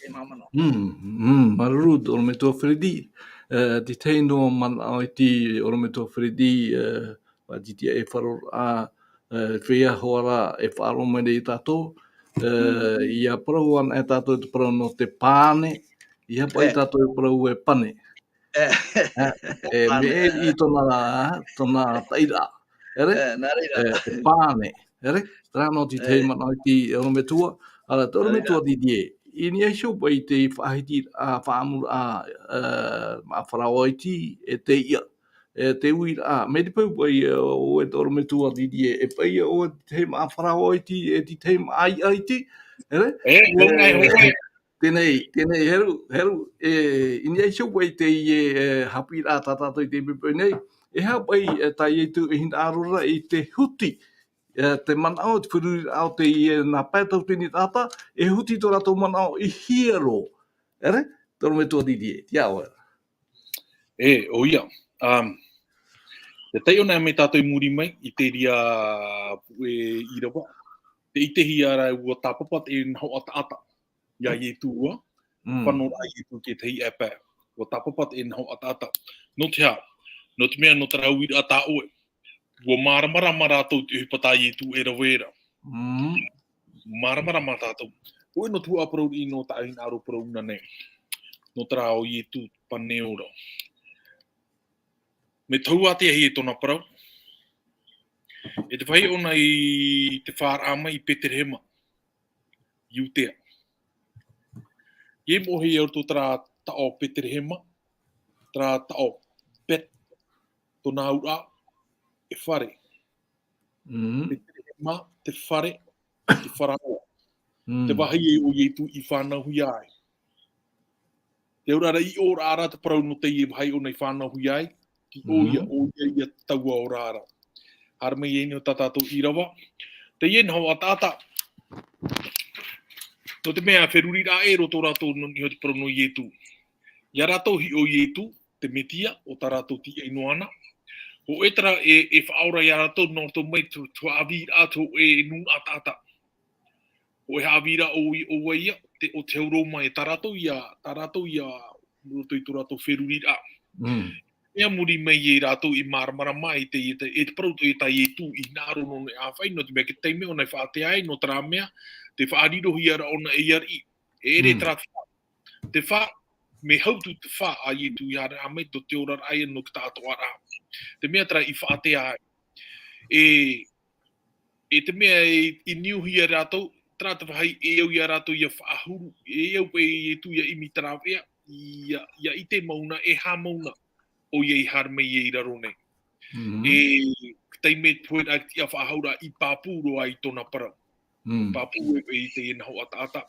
E māmā noa. Mm, mm, māuruuru, ʻorometua Freddy. Eh, te tahi noa manaʻo iti, ʻorometua Freddy, eh, faʻaʻitehia e faʻaroʻo, eh, feiā hoʻi rā e faʻaroʻo mai nei tātou. Eh, ʻia parau anaʻe tātou te parau nō te pane, ʻia haʻapaʻo tātou e parau e pane. Eh, eh, pane, mea e eh. I tōna, tōna taʻiraʻa. ʻEre? Eh, nā reira. Eh, te pane. ʻEre? Terā noa te tahi manaʻo iti ʻorometua. Ara, te ʻorometua Didier. I niʻa iho paʻi te faʻahiti, a, faʻaʻamuraʻa, eh, mā Farao iti, e te ia. E te uiraʻa. Mai te peu paʻi, eh, ʻoe te ʻorometua Didier. E paʻi ʻoe te tahi mā Farao iti, e te tahi mā ʻAiʻa iti. ʻEre? Eh, ua ngai hōʻē. Tēnei, tēnei, heru, heru, e, i niʻa iho paʻi teie, e, haʻapiʻiraʻa tā tātou i teie poʻipoʻi nei, e aha paʻi, e, tā Ietu e hinaʻaro ra i te huti, e, te manaʻo, te feruriraʻa o teie nā pae tauatini taʻata, e huti tō rātou manaʻo i hiero. ʻEre, te ʻorometua Didier, te ʻoe. E, ʻoia. Um, te taiʻo nei mai tātou i muri mai, i te reira, e, ʻīrava. Te ʻitehia ra ua tāpapa te nahoʻa taʻata. Ia Ietu ua, Mm. fano ra Ietu i te tahi ʻāpae. Ua tāpapa te nahoʻa taʻata. Nō te aha? Nō te mea, nō terā uiraʻa tā ʻoe. Ua māramarama rātou te ʻohipa tā Ietu e rave ra. Mm. Māramarama tātou. ʻOia nō te huaʻa parau riʻi nō tā hinaʻaro parau nā nei. Nō terā ʻo Ietu pane ora. Mea tauāteahia e tōna parau. E te vāhi ʻōna i te fāraʻa mai i Peterehema. Iudea. E moʻehia i roto terā taʻo Peterehema, terā taʻo Bet, tōna auraʻa, e fare. Mm. Peterehema, te fare, te Farao. Mm. Te vāhi ē ʻo Ietu i fānauhia ai. Te auraʻa ra i ʻō ra te parau nō teie vāhi ʻōna i fānauhia ai, ki ʻoia, Mm. ʻoia ia taua ora ra. Haere mai nei tā tātou ʻīrava. Teie nahoʻa taʻata. Nō te mea feruriraʻa ē roto rātou nō niʻa i te parau nō Ietu. Ia rātou hiʻo Ietu, te Metia, ʻo tā rātou tiaʻi noa na. Hōʻē terā e, e faʻaora ia rātou nō roto mai te, te haʻavīraʻa, te hōʻē nūnaʻa taʻata. Hōʻē haʻavīraʻa ʻo, ʻo vai ia, te, ʻo te hau Roma e tā rātou ia, tā rātou ia, nō roto i tō rātou feruriraʻa. Mm. Mea muri mai e rātou i māramarama i te, i te, i te parau tā Ietu i hinaʻaro nō niʻa i te ʻāfaʻi, nō te mea te taime ʻōna i faʻaʻite ai, nō terā mea, tē faʻarirohia ra ʻōna ei ariʻi. E ʻere Mm. terā te fā. Te fā, mea hau atu te fā a Ietu i haere mai tō te oraraʻa ia nō te taʻatoʻaraʻa. Te mea terā i faʻaʻite ai. E, e te mea e, i niuhia rātou, terā te vāhi e au ia rātou ia faʻahuru, e au paʻi Ietu ia ʻimi te rāveʻa, ia, ia ʻite mau na, e aha mau na, ʻoia i haere mai i raro nei. Mhm. E, taime te pohe ra te tiʻa faʻahou ra i pāpū roa i tōna parau. Mm. Pāpū e, e i teie nahoʻa taʻata,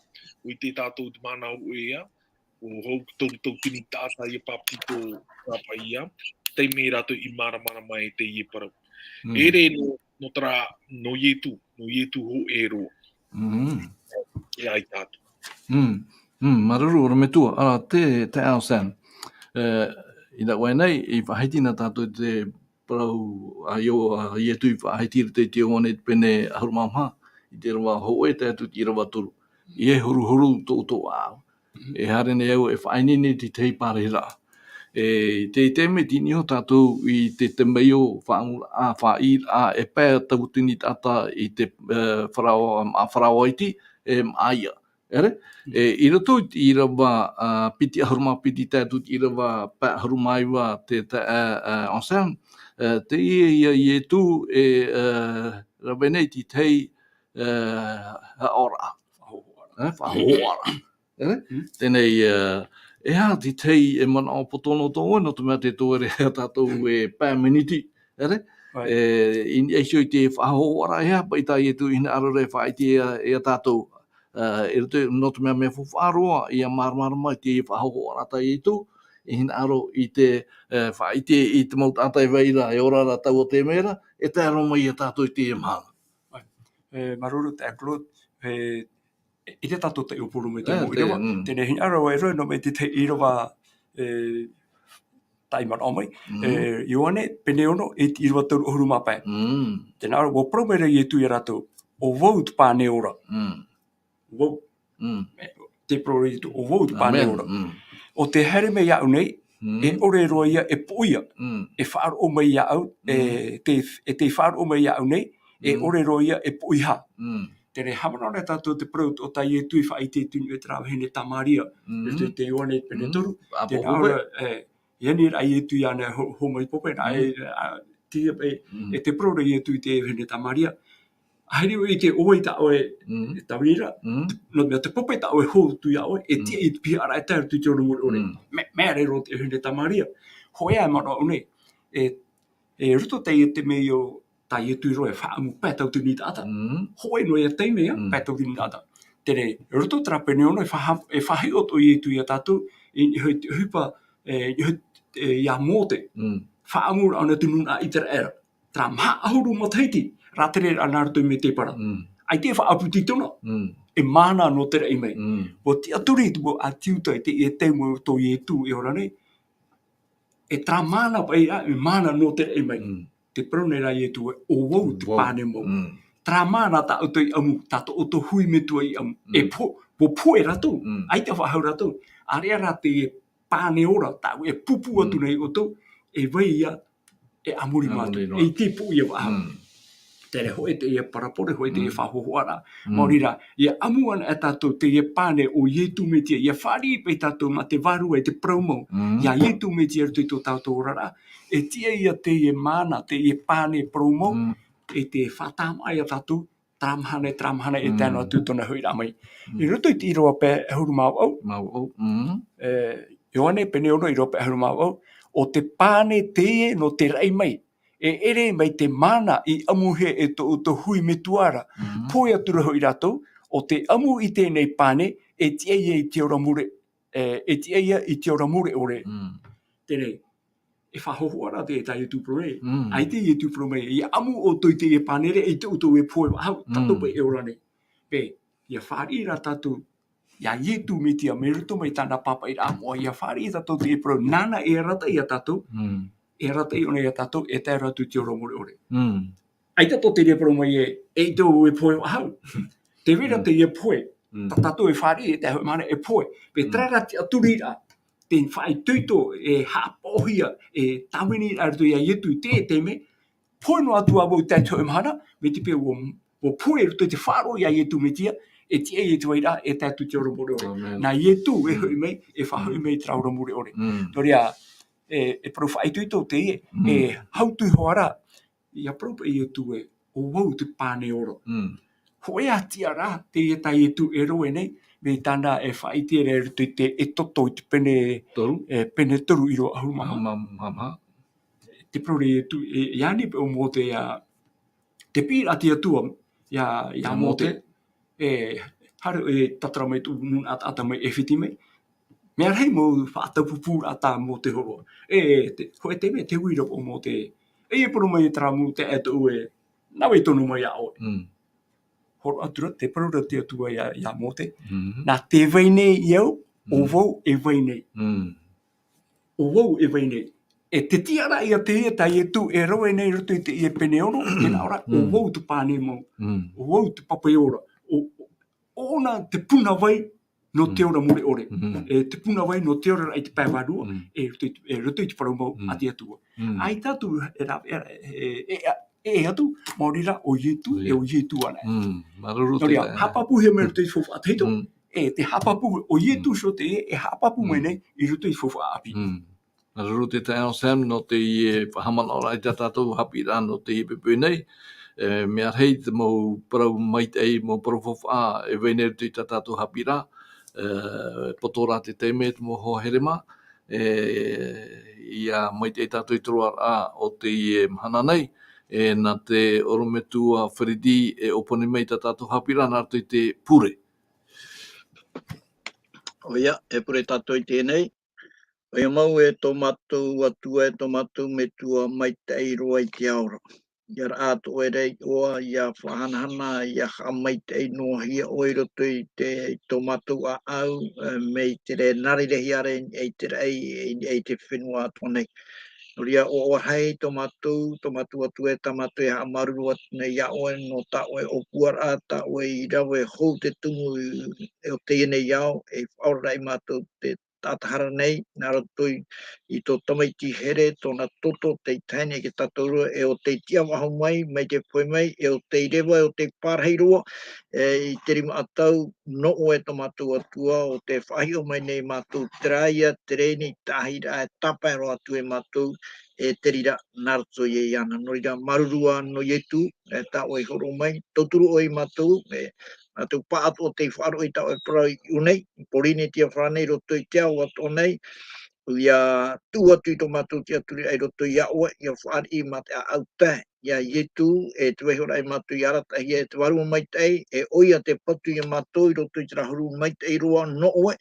ʻua ʻite tātou te mana o ʻoe ia, ʻo hou toru tauatini taʻata ia pāpetito rāpaʻi ia, taime rātou i māramarama i teie parau. Mm. E ʻere nō, nō terā, nō Ietu, nō Ietu hōʻē roa. Mm. E ai tātou. Mm. Mm. Māuruuru, ʻorometua, ā, te, te ao Sam. E, i nā ʻoe nei, i faʻahiti na tātou te parau, ā, ʻo, ā, Ietu i faʻahiti i roto i te Ioane i te pene ʻahuru mā maha, i te ʻīrava hōʻē tae atu i te ʻīrava toru. ʻEiaha e huruhuru tō, tō ʻāʻau. Mhm. E haere nei au e faʻaineine i te tahi parahiraʻa. E, te, te mea tei niʻa iho tātou i te, te temeio faʻaʻamuraʻa, faʻaʻīraʻa, e pae tauatini taʻata i te, e, Farao, ā, Farao iti, e, ā, ia. ʻEre? Mm. E, i roto i te ʻīrava, ā, piti ʻahuru mā piti tae atu i te ʻīrava pae ʻahuru mā iva te, te, ā, ā, Anselme, ā, teie ia Ietu e, ā, rave nei i te tahi, ā, faʻahoʻoraʻa. Faʻahoʻoraʻa. Ā, faʻahoʻoraʻa. ʻEre? Mm. Teie nei, ā, e aha te tahi e manaʻo poto noa atu, nō te mea tē tō ʻere ia tātou e pae miniti. ʻEre? Right. E, i niʻa iho i te faʻahoʻoraʻa, e aha paʻi tā Ietu i hinaʻaro ra e faʻaʻite ia, ia tātou. Ā, i roto, nō te mea mea faufaʻa roa, ʻia māramarama i te faʻahoʻoraʻa tā Ietu, i hinaʻaro i te, e, faʻaʻite i te mau taʻata e vai ra, e ora ra taua taime ra, e tae roa mai ia tātou i teie mahana. Right. E, māuruuru taeaʻe Claude, e, e, ʻeita tātou taiʻo poro mai te mau ʻīrava. Teie, mm. Teie hinaʻaro e rave noa mai te tahi ʻīrava, e, tāʻimaraʻa mai. Mm. E, Ioane, pene ono, e te ʻīrava toru ʻahuru mā pae. Mm. Tē nā ʻō ra, ʻua parau mai ra Ietu ia rātou, ʻo vau te pane ora. Mm. Vau. Mm. E, tē parau ra Ietu, ʻo vau te pane ora. Mm. ʻO tē haere mai iāʻu nei, mm, e ʻore roa ia e poʻia. Mm. E faʻaroʻo mai iāʻu, e, mm, tē, e tē faʻaroʻo mai iāʻu nei, e, mm, ʻore roa ia e poʻihā. Mm. Terā, haʻamanaʻo ra tātou te parau o tā Ietu i faʻaʻite atu i terā vahine Tamaria. Mm. E te, te Ioane pene toru. Mm. Tē nā ʻō ra, e, i ani ra Ietu iāna e ho-, hōmai pape, nā, mm, e, a, te, e, mm, e te parau ra Ietu i te vahine Tamaria. ʻAhiri ʻoe i ʻite ʻo vai tā ʻoe, mm, e tāvini ra, mm, nō te mea te pape tā ʻoe hō atu iā ʻoe, e, mm, tiʻa i te pihaʻaraʻa e tae roto i te ora mure ʻore. Mm. Mea, mea riro te vahine Tamaria. Hōʻē ā e manaʻo nei. E, e roto teie te mea ʻo tā Ietu i roaʻa e faʻaʻamu pae tauatini taʻata. Mm. Hōʻē noa ia taime, mm, pae tauatini taʻata. Terā, roto terā pene ono e faʻa-, e faʻahiʻo atoʻa Ietu ia tātou, i, i, i, ʻohipa, e, i, e, ia Mōte. Mm. Faʻaʻamu ra ʻōna te nūnaʻa ʻĪteraʻera. Terā maha ʻahuru matahiti, rātere ra nā roto i Medebara. Mm. ʻAita e faʻaʻapu titona, mm, e māna nō te raʻi mai. Mm. ʻUa tiʻaturi atu ā te Iuta i teie taime tō Ietu e ora nei, e terā māna paʻi ā, e māna nō te raʻi mai. Mm. Tē parau nei ra Ietu ē, ʻo vau te, vau, pane mau. Mm. Terā māna tā ʻoutou i ʻamu, tā tō ʻoutou hui metua i ʻamu. Mm. E po-, ʻua pohe rātou, mm, ʻaita faʻahou rātou. ʻĀreʻa rā te pane ora, tāʻu e pūpū atu, mm, nei ʻoutou, e vai ïa, e a muri mātou, a muri noa, e i te poʻia faʻahou. Mm. Terā, hōʻē teie parabole, hōʻē teie, mm, faʻahōhoʻaraʻa. Mm. Maori rā, ʻia ʻamu anaʻe tātou teie pane ʻo Ietu Metia, ʻia fāriʻi paʻi tātou mā te Vārua i te parau mau. Mm. Ia Ietu Metia i roto i tō tātou oraraʻa, e tiʻa ïa teie māna, teie pane parau mau, mm, e tē faʻatāmāʻa ia tātou, terā mahana, terā mahana e tae noa, mm, atu tōna hoʻiraʻa mai. Mm. I roto i te ʻīrava pae ʻahuru mā vaʻu. Mā vaʻu, mm. E, Ioane pene ono ʻīrava pae ʻahuru mā vaʻu. ʻO te pane teie nō te raʻi mai. E ʻere mai te māna i ʻamuhia e tō, tō hui metua ra. Mm. Pohe atu ra hoʻi rātou, ʻo tē ʻamu i teie nei pane, e tiʻa ïa i te ora mure, e, e tiʻa ïa i te ora mure ʻore. Mm. Terā, e faʻahōhoʻa ra te, tā Ietu parau mai. Mm. ʻAita Ietu parau mai, ʻia ʻamu ʻoutou i teie pane ra, ʻeita ʻoutou e pohe faʻahou, tātou, mm, paʻi e ora nei. Pē, ʻia fāriʻi ra tātou, ia Ietu Metia, mai roto mai tāna pāpaʻiraʻa moʻa, ʻia fāriʻi tātou teie parau, nāna e arataʻi ia tātou, mm, e arataʻi ʻōna ia tātou, e tae roa atu i te ora mure ʻore. Mm. ʻAita tō terā parau mai ē, ʻeita ʻoutou e pohe faʻahou. Tē vai ra, mm, teie pohe. Mm. Tā tātou e fāriʻi, e tae hōʻē mahana e pohe. Pē, mm, terā rā te tiʻaturiraʻa, te faʻaitoito, e haʻapaʻohia, e tāviniraʻa i roto ia Ietu i te, te mea, pohe noa atu ā vau i tae i te hōʻē mahana, mai te peu ʻua, ʻua pohe i roto i te faʻaroʻo ia Ietu Metia, e tiʻa ïa i te vairaʻa, e tae atu i te ora mure ʻore. Amen. Nā Ietu e, mm, hoʻi mai, e faʻahoʻi, mm, mai i terā ora mure ʻore. Mm. Nō reira, e, e parau faʻaitoito teie, mm, e hau atu iho ā ra, ʻia parau paʻi Ietu ē, ʻo vau te pane ora. Mm. Hōʻē ā tiʻaraʻa, teie tā Ietu e rave nei, mai tāna e faʻaʻite ra i roto i te Exodo i te pene, toru, e, pene toru ʻīrava ʻahuru mā maha. Mā, mā, mā. Tē parau ra Ietu, e, e ani paʻi ʻo Mōte ia, tē piʻiraʻa te Atua ia, ia, ia Mōte. Mōte. E, haere e tātara mai tō nūnaʻa taʻata mai ʻĒfiti mai. Mea rahi mau faʻataupupūraʻa tā Mōte hōroʻa. E, e, te, hōʻē taime tē ui ra ʻo Mōte. E, e parau mai terā mau taeaʻe atoʻa ē, nā vai tonu mai iā ʻoe. Mm. Hōroʻa atu ra, tē parau ra te Atua ia, ia Mōte. Mm. Nā te vai nei au, ʻo, mm, vau e vai nei. Mm. ʻO vau e vai nei. E te tiʻaraʻa ia teie tā Ietu e rave nei i roto i teie pene ono, tē nā ʻō ra, ʻo, mm, vau te pane mau. Mm. ʻO vau te pape ora. ʻO, ʻo, ʻōna te puna vai nō te, mm, ora mure ʻore. Mm. E te puna vai nō te oraraʻa i te pae vārua, mm, e roto i te, e roto i te parau mau, mm, a te Atua. Mm. ʻAita atu e rā, e, e, e, e, e atu, maori rā, ʻo Ietu, ʻo Ietu, e ʻo Ietu anaʻe. Mm. Māuruuru. Nō reira, te, haʻapāpūhia mai roto i te faufaʻa tahito, mm, e te haʻapāpū, ʻo Ietu, mm, iho teie, e haʻapāpū mai, mm, nei, i roto i te faufaʻa ʻāpī. Mm. Māuruuru te taeaʻe Sam, nō teie faʻahaʻamanaʻoraʻa i tā tātou haʻapiʻiraʻa nō teie poʻipoʻi nei. E, mea rahi te mau parau maitaʻi, mau parau faufaʻa, e vai nei i roto i tā tātou haʻapiʻiraʻa. E, poto rā te taime, te mau hoa here mā. E, ʻia maitaʻi tātou i te roaraʻa o teie mahana nei. E, nā te ʻorometua Freddy e ʻōpani mai tā tātou haʻapiʻiraʻa nā roto i te pure. ʻOia, e pure tātou i teie nei. ʻOia mau e tō mātou Atua, e tō mātou Metua maitaʻi roa i te ao ra. ʻia raʻa atu ʻoe ra iʻoa, ʻia faʻahanahana, ʻia haʻamaitaʻi noa hia ʻoe i roto i te, i tō mātou ʻāʻau, e, mai te reira nā reira hia ra i te raʻi, i, i te fenua atoʻa nei. Nō reira, ʻoaʻoa rahi tō mātou, tō mātou Atua e, tā mātou e haʻamāuruuru atu nei iā ʻoe, nō tā ʻoe ʻōpuaraʻa, tā ʻoe i rave hou te tumu i, e o teie nei ao, e faʻaoraraʻa ia mātou te taʻata hara nei, nā roto i, i tō tamaiti here, tōna toto, tei tae nei iā tātou ra, e ʻo tei tiʻa faʻahou mai, mai te pohe mai, e ʻo tei reva, e ʻo tei pārahi roa, e, i te rima ʻatau, nō ʻoe tō mātou Atua, ʻo tē faʻahiʻo mai nei mātou, terā ia te reni, tahi ra, e tāpae roa atu e mātou, e te reira, nā roto ia iāna. Nō reira, māuruuru ā nō Ietu, e, tā ʻoe i hōroʻa mai, tauturu ʻoe ia mātou, e, mātou paʻatoʻa tei faʻaroʻo i tā ʻoe parau i ʻō nei, i Pōrīnetia farāni, i roto i te ao atoʻa nei, ʻia tuʻu atu i tō mātou tiʻaturiraʻa i roto iā ʻoe, ʻia fāriʻi mā te ʻāʻau tae iā Ietu, e te vaihoraʻa ia mātou i arataʻihia e te Vārua Maitaʻi, e ʻoia te patu ia mātou i roto i terā huru maitaʻi roa nō ʻoe,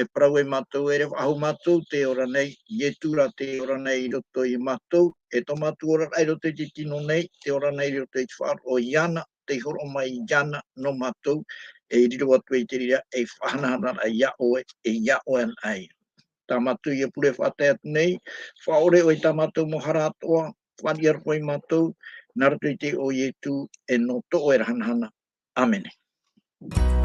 e parau e mātou, e reva faʻahou mātou, tē ora nei, Ietu rā tē ora nei i roto ia mātou, e tō mātou oraraʻa i roto i te tino nei, tē ora nei i roto i te faʻaroʻo iāna, tei hōroʻa mai iāna nō mātou, e riro atu ai te reira ei faʻahanahanaraʻa iā ʻoe, e iā ʻoe anaʻe. Tā mātou ia pure faʻatae atu nei, faʻaʻore ʻoe i tā mātou mau hara atoʻa, fāriʻi aroha ia mātou, nā roto i te iʻoa o Ietu, e nō tō ʻoe ra hanahana. ʻĀmene.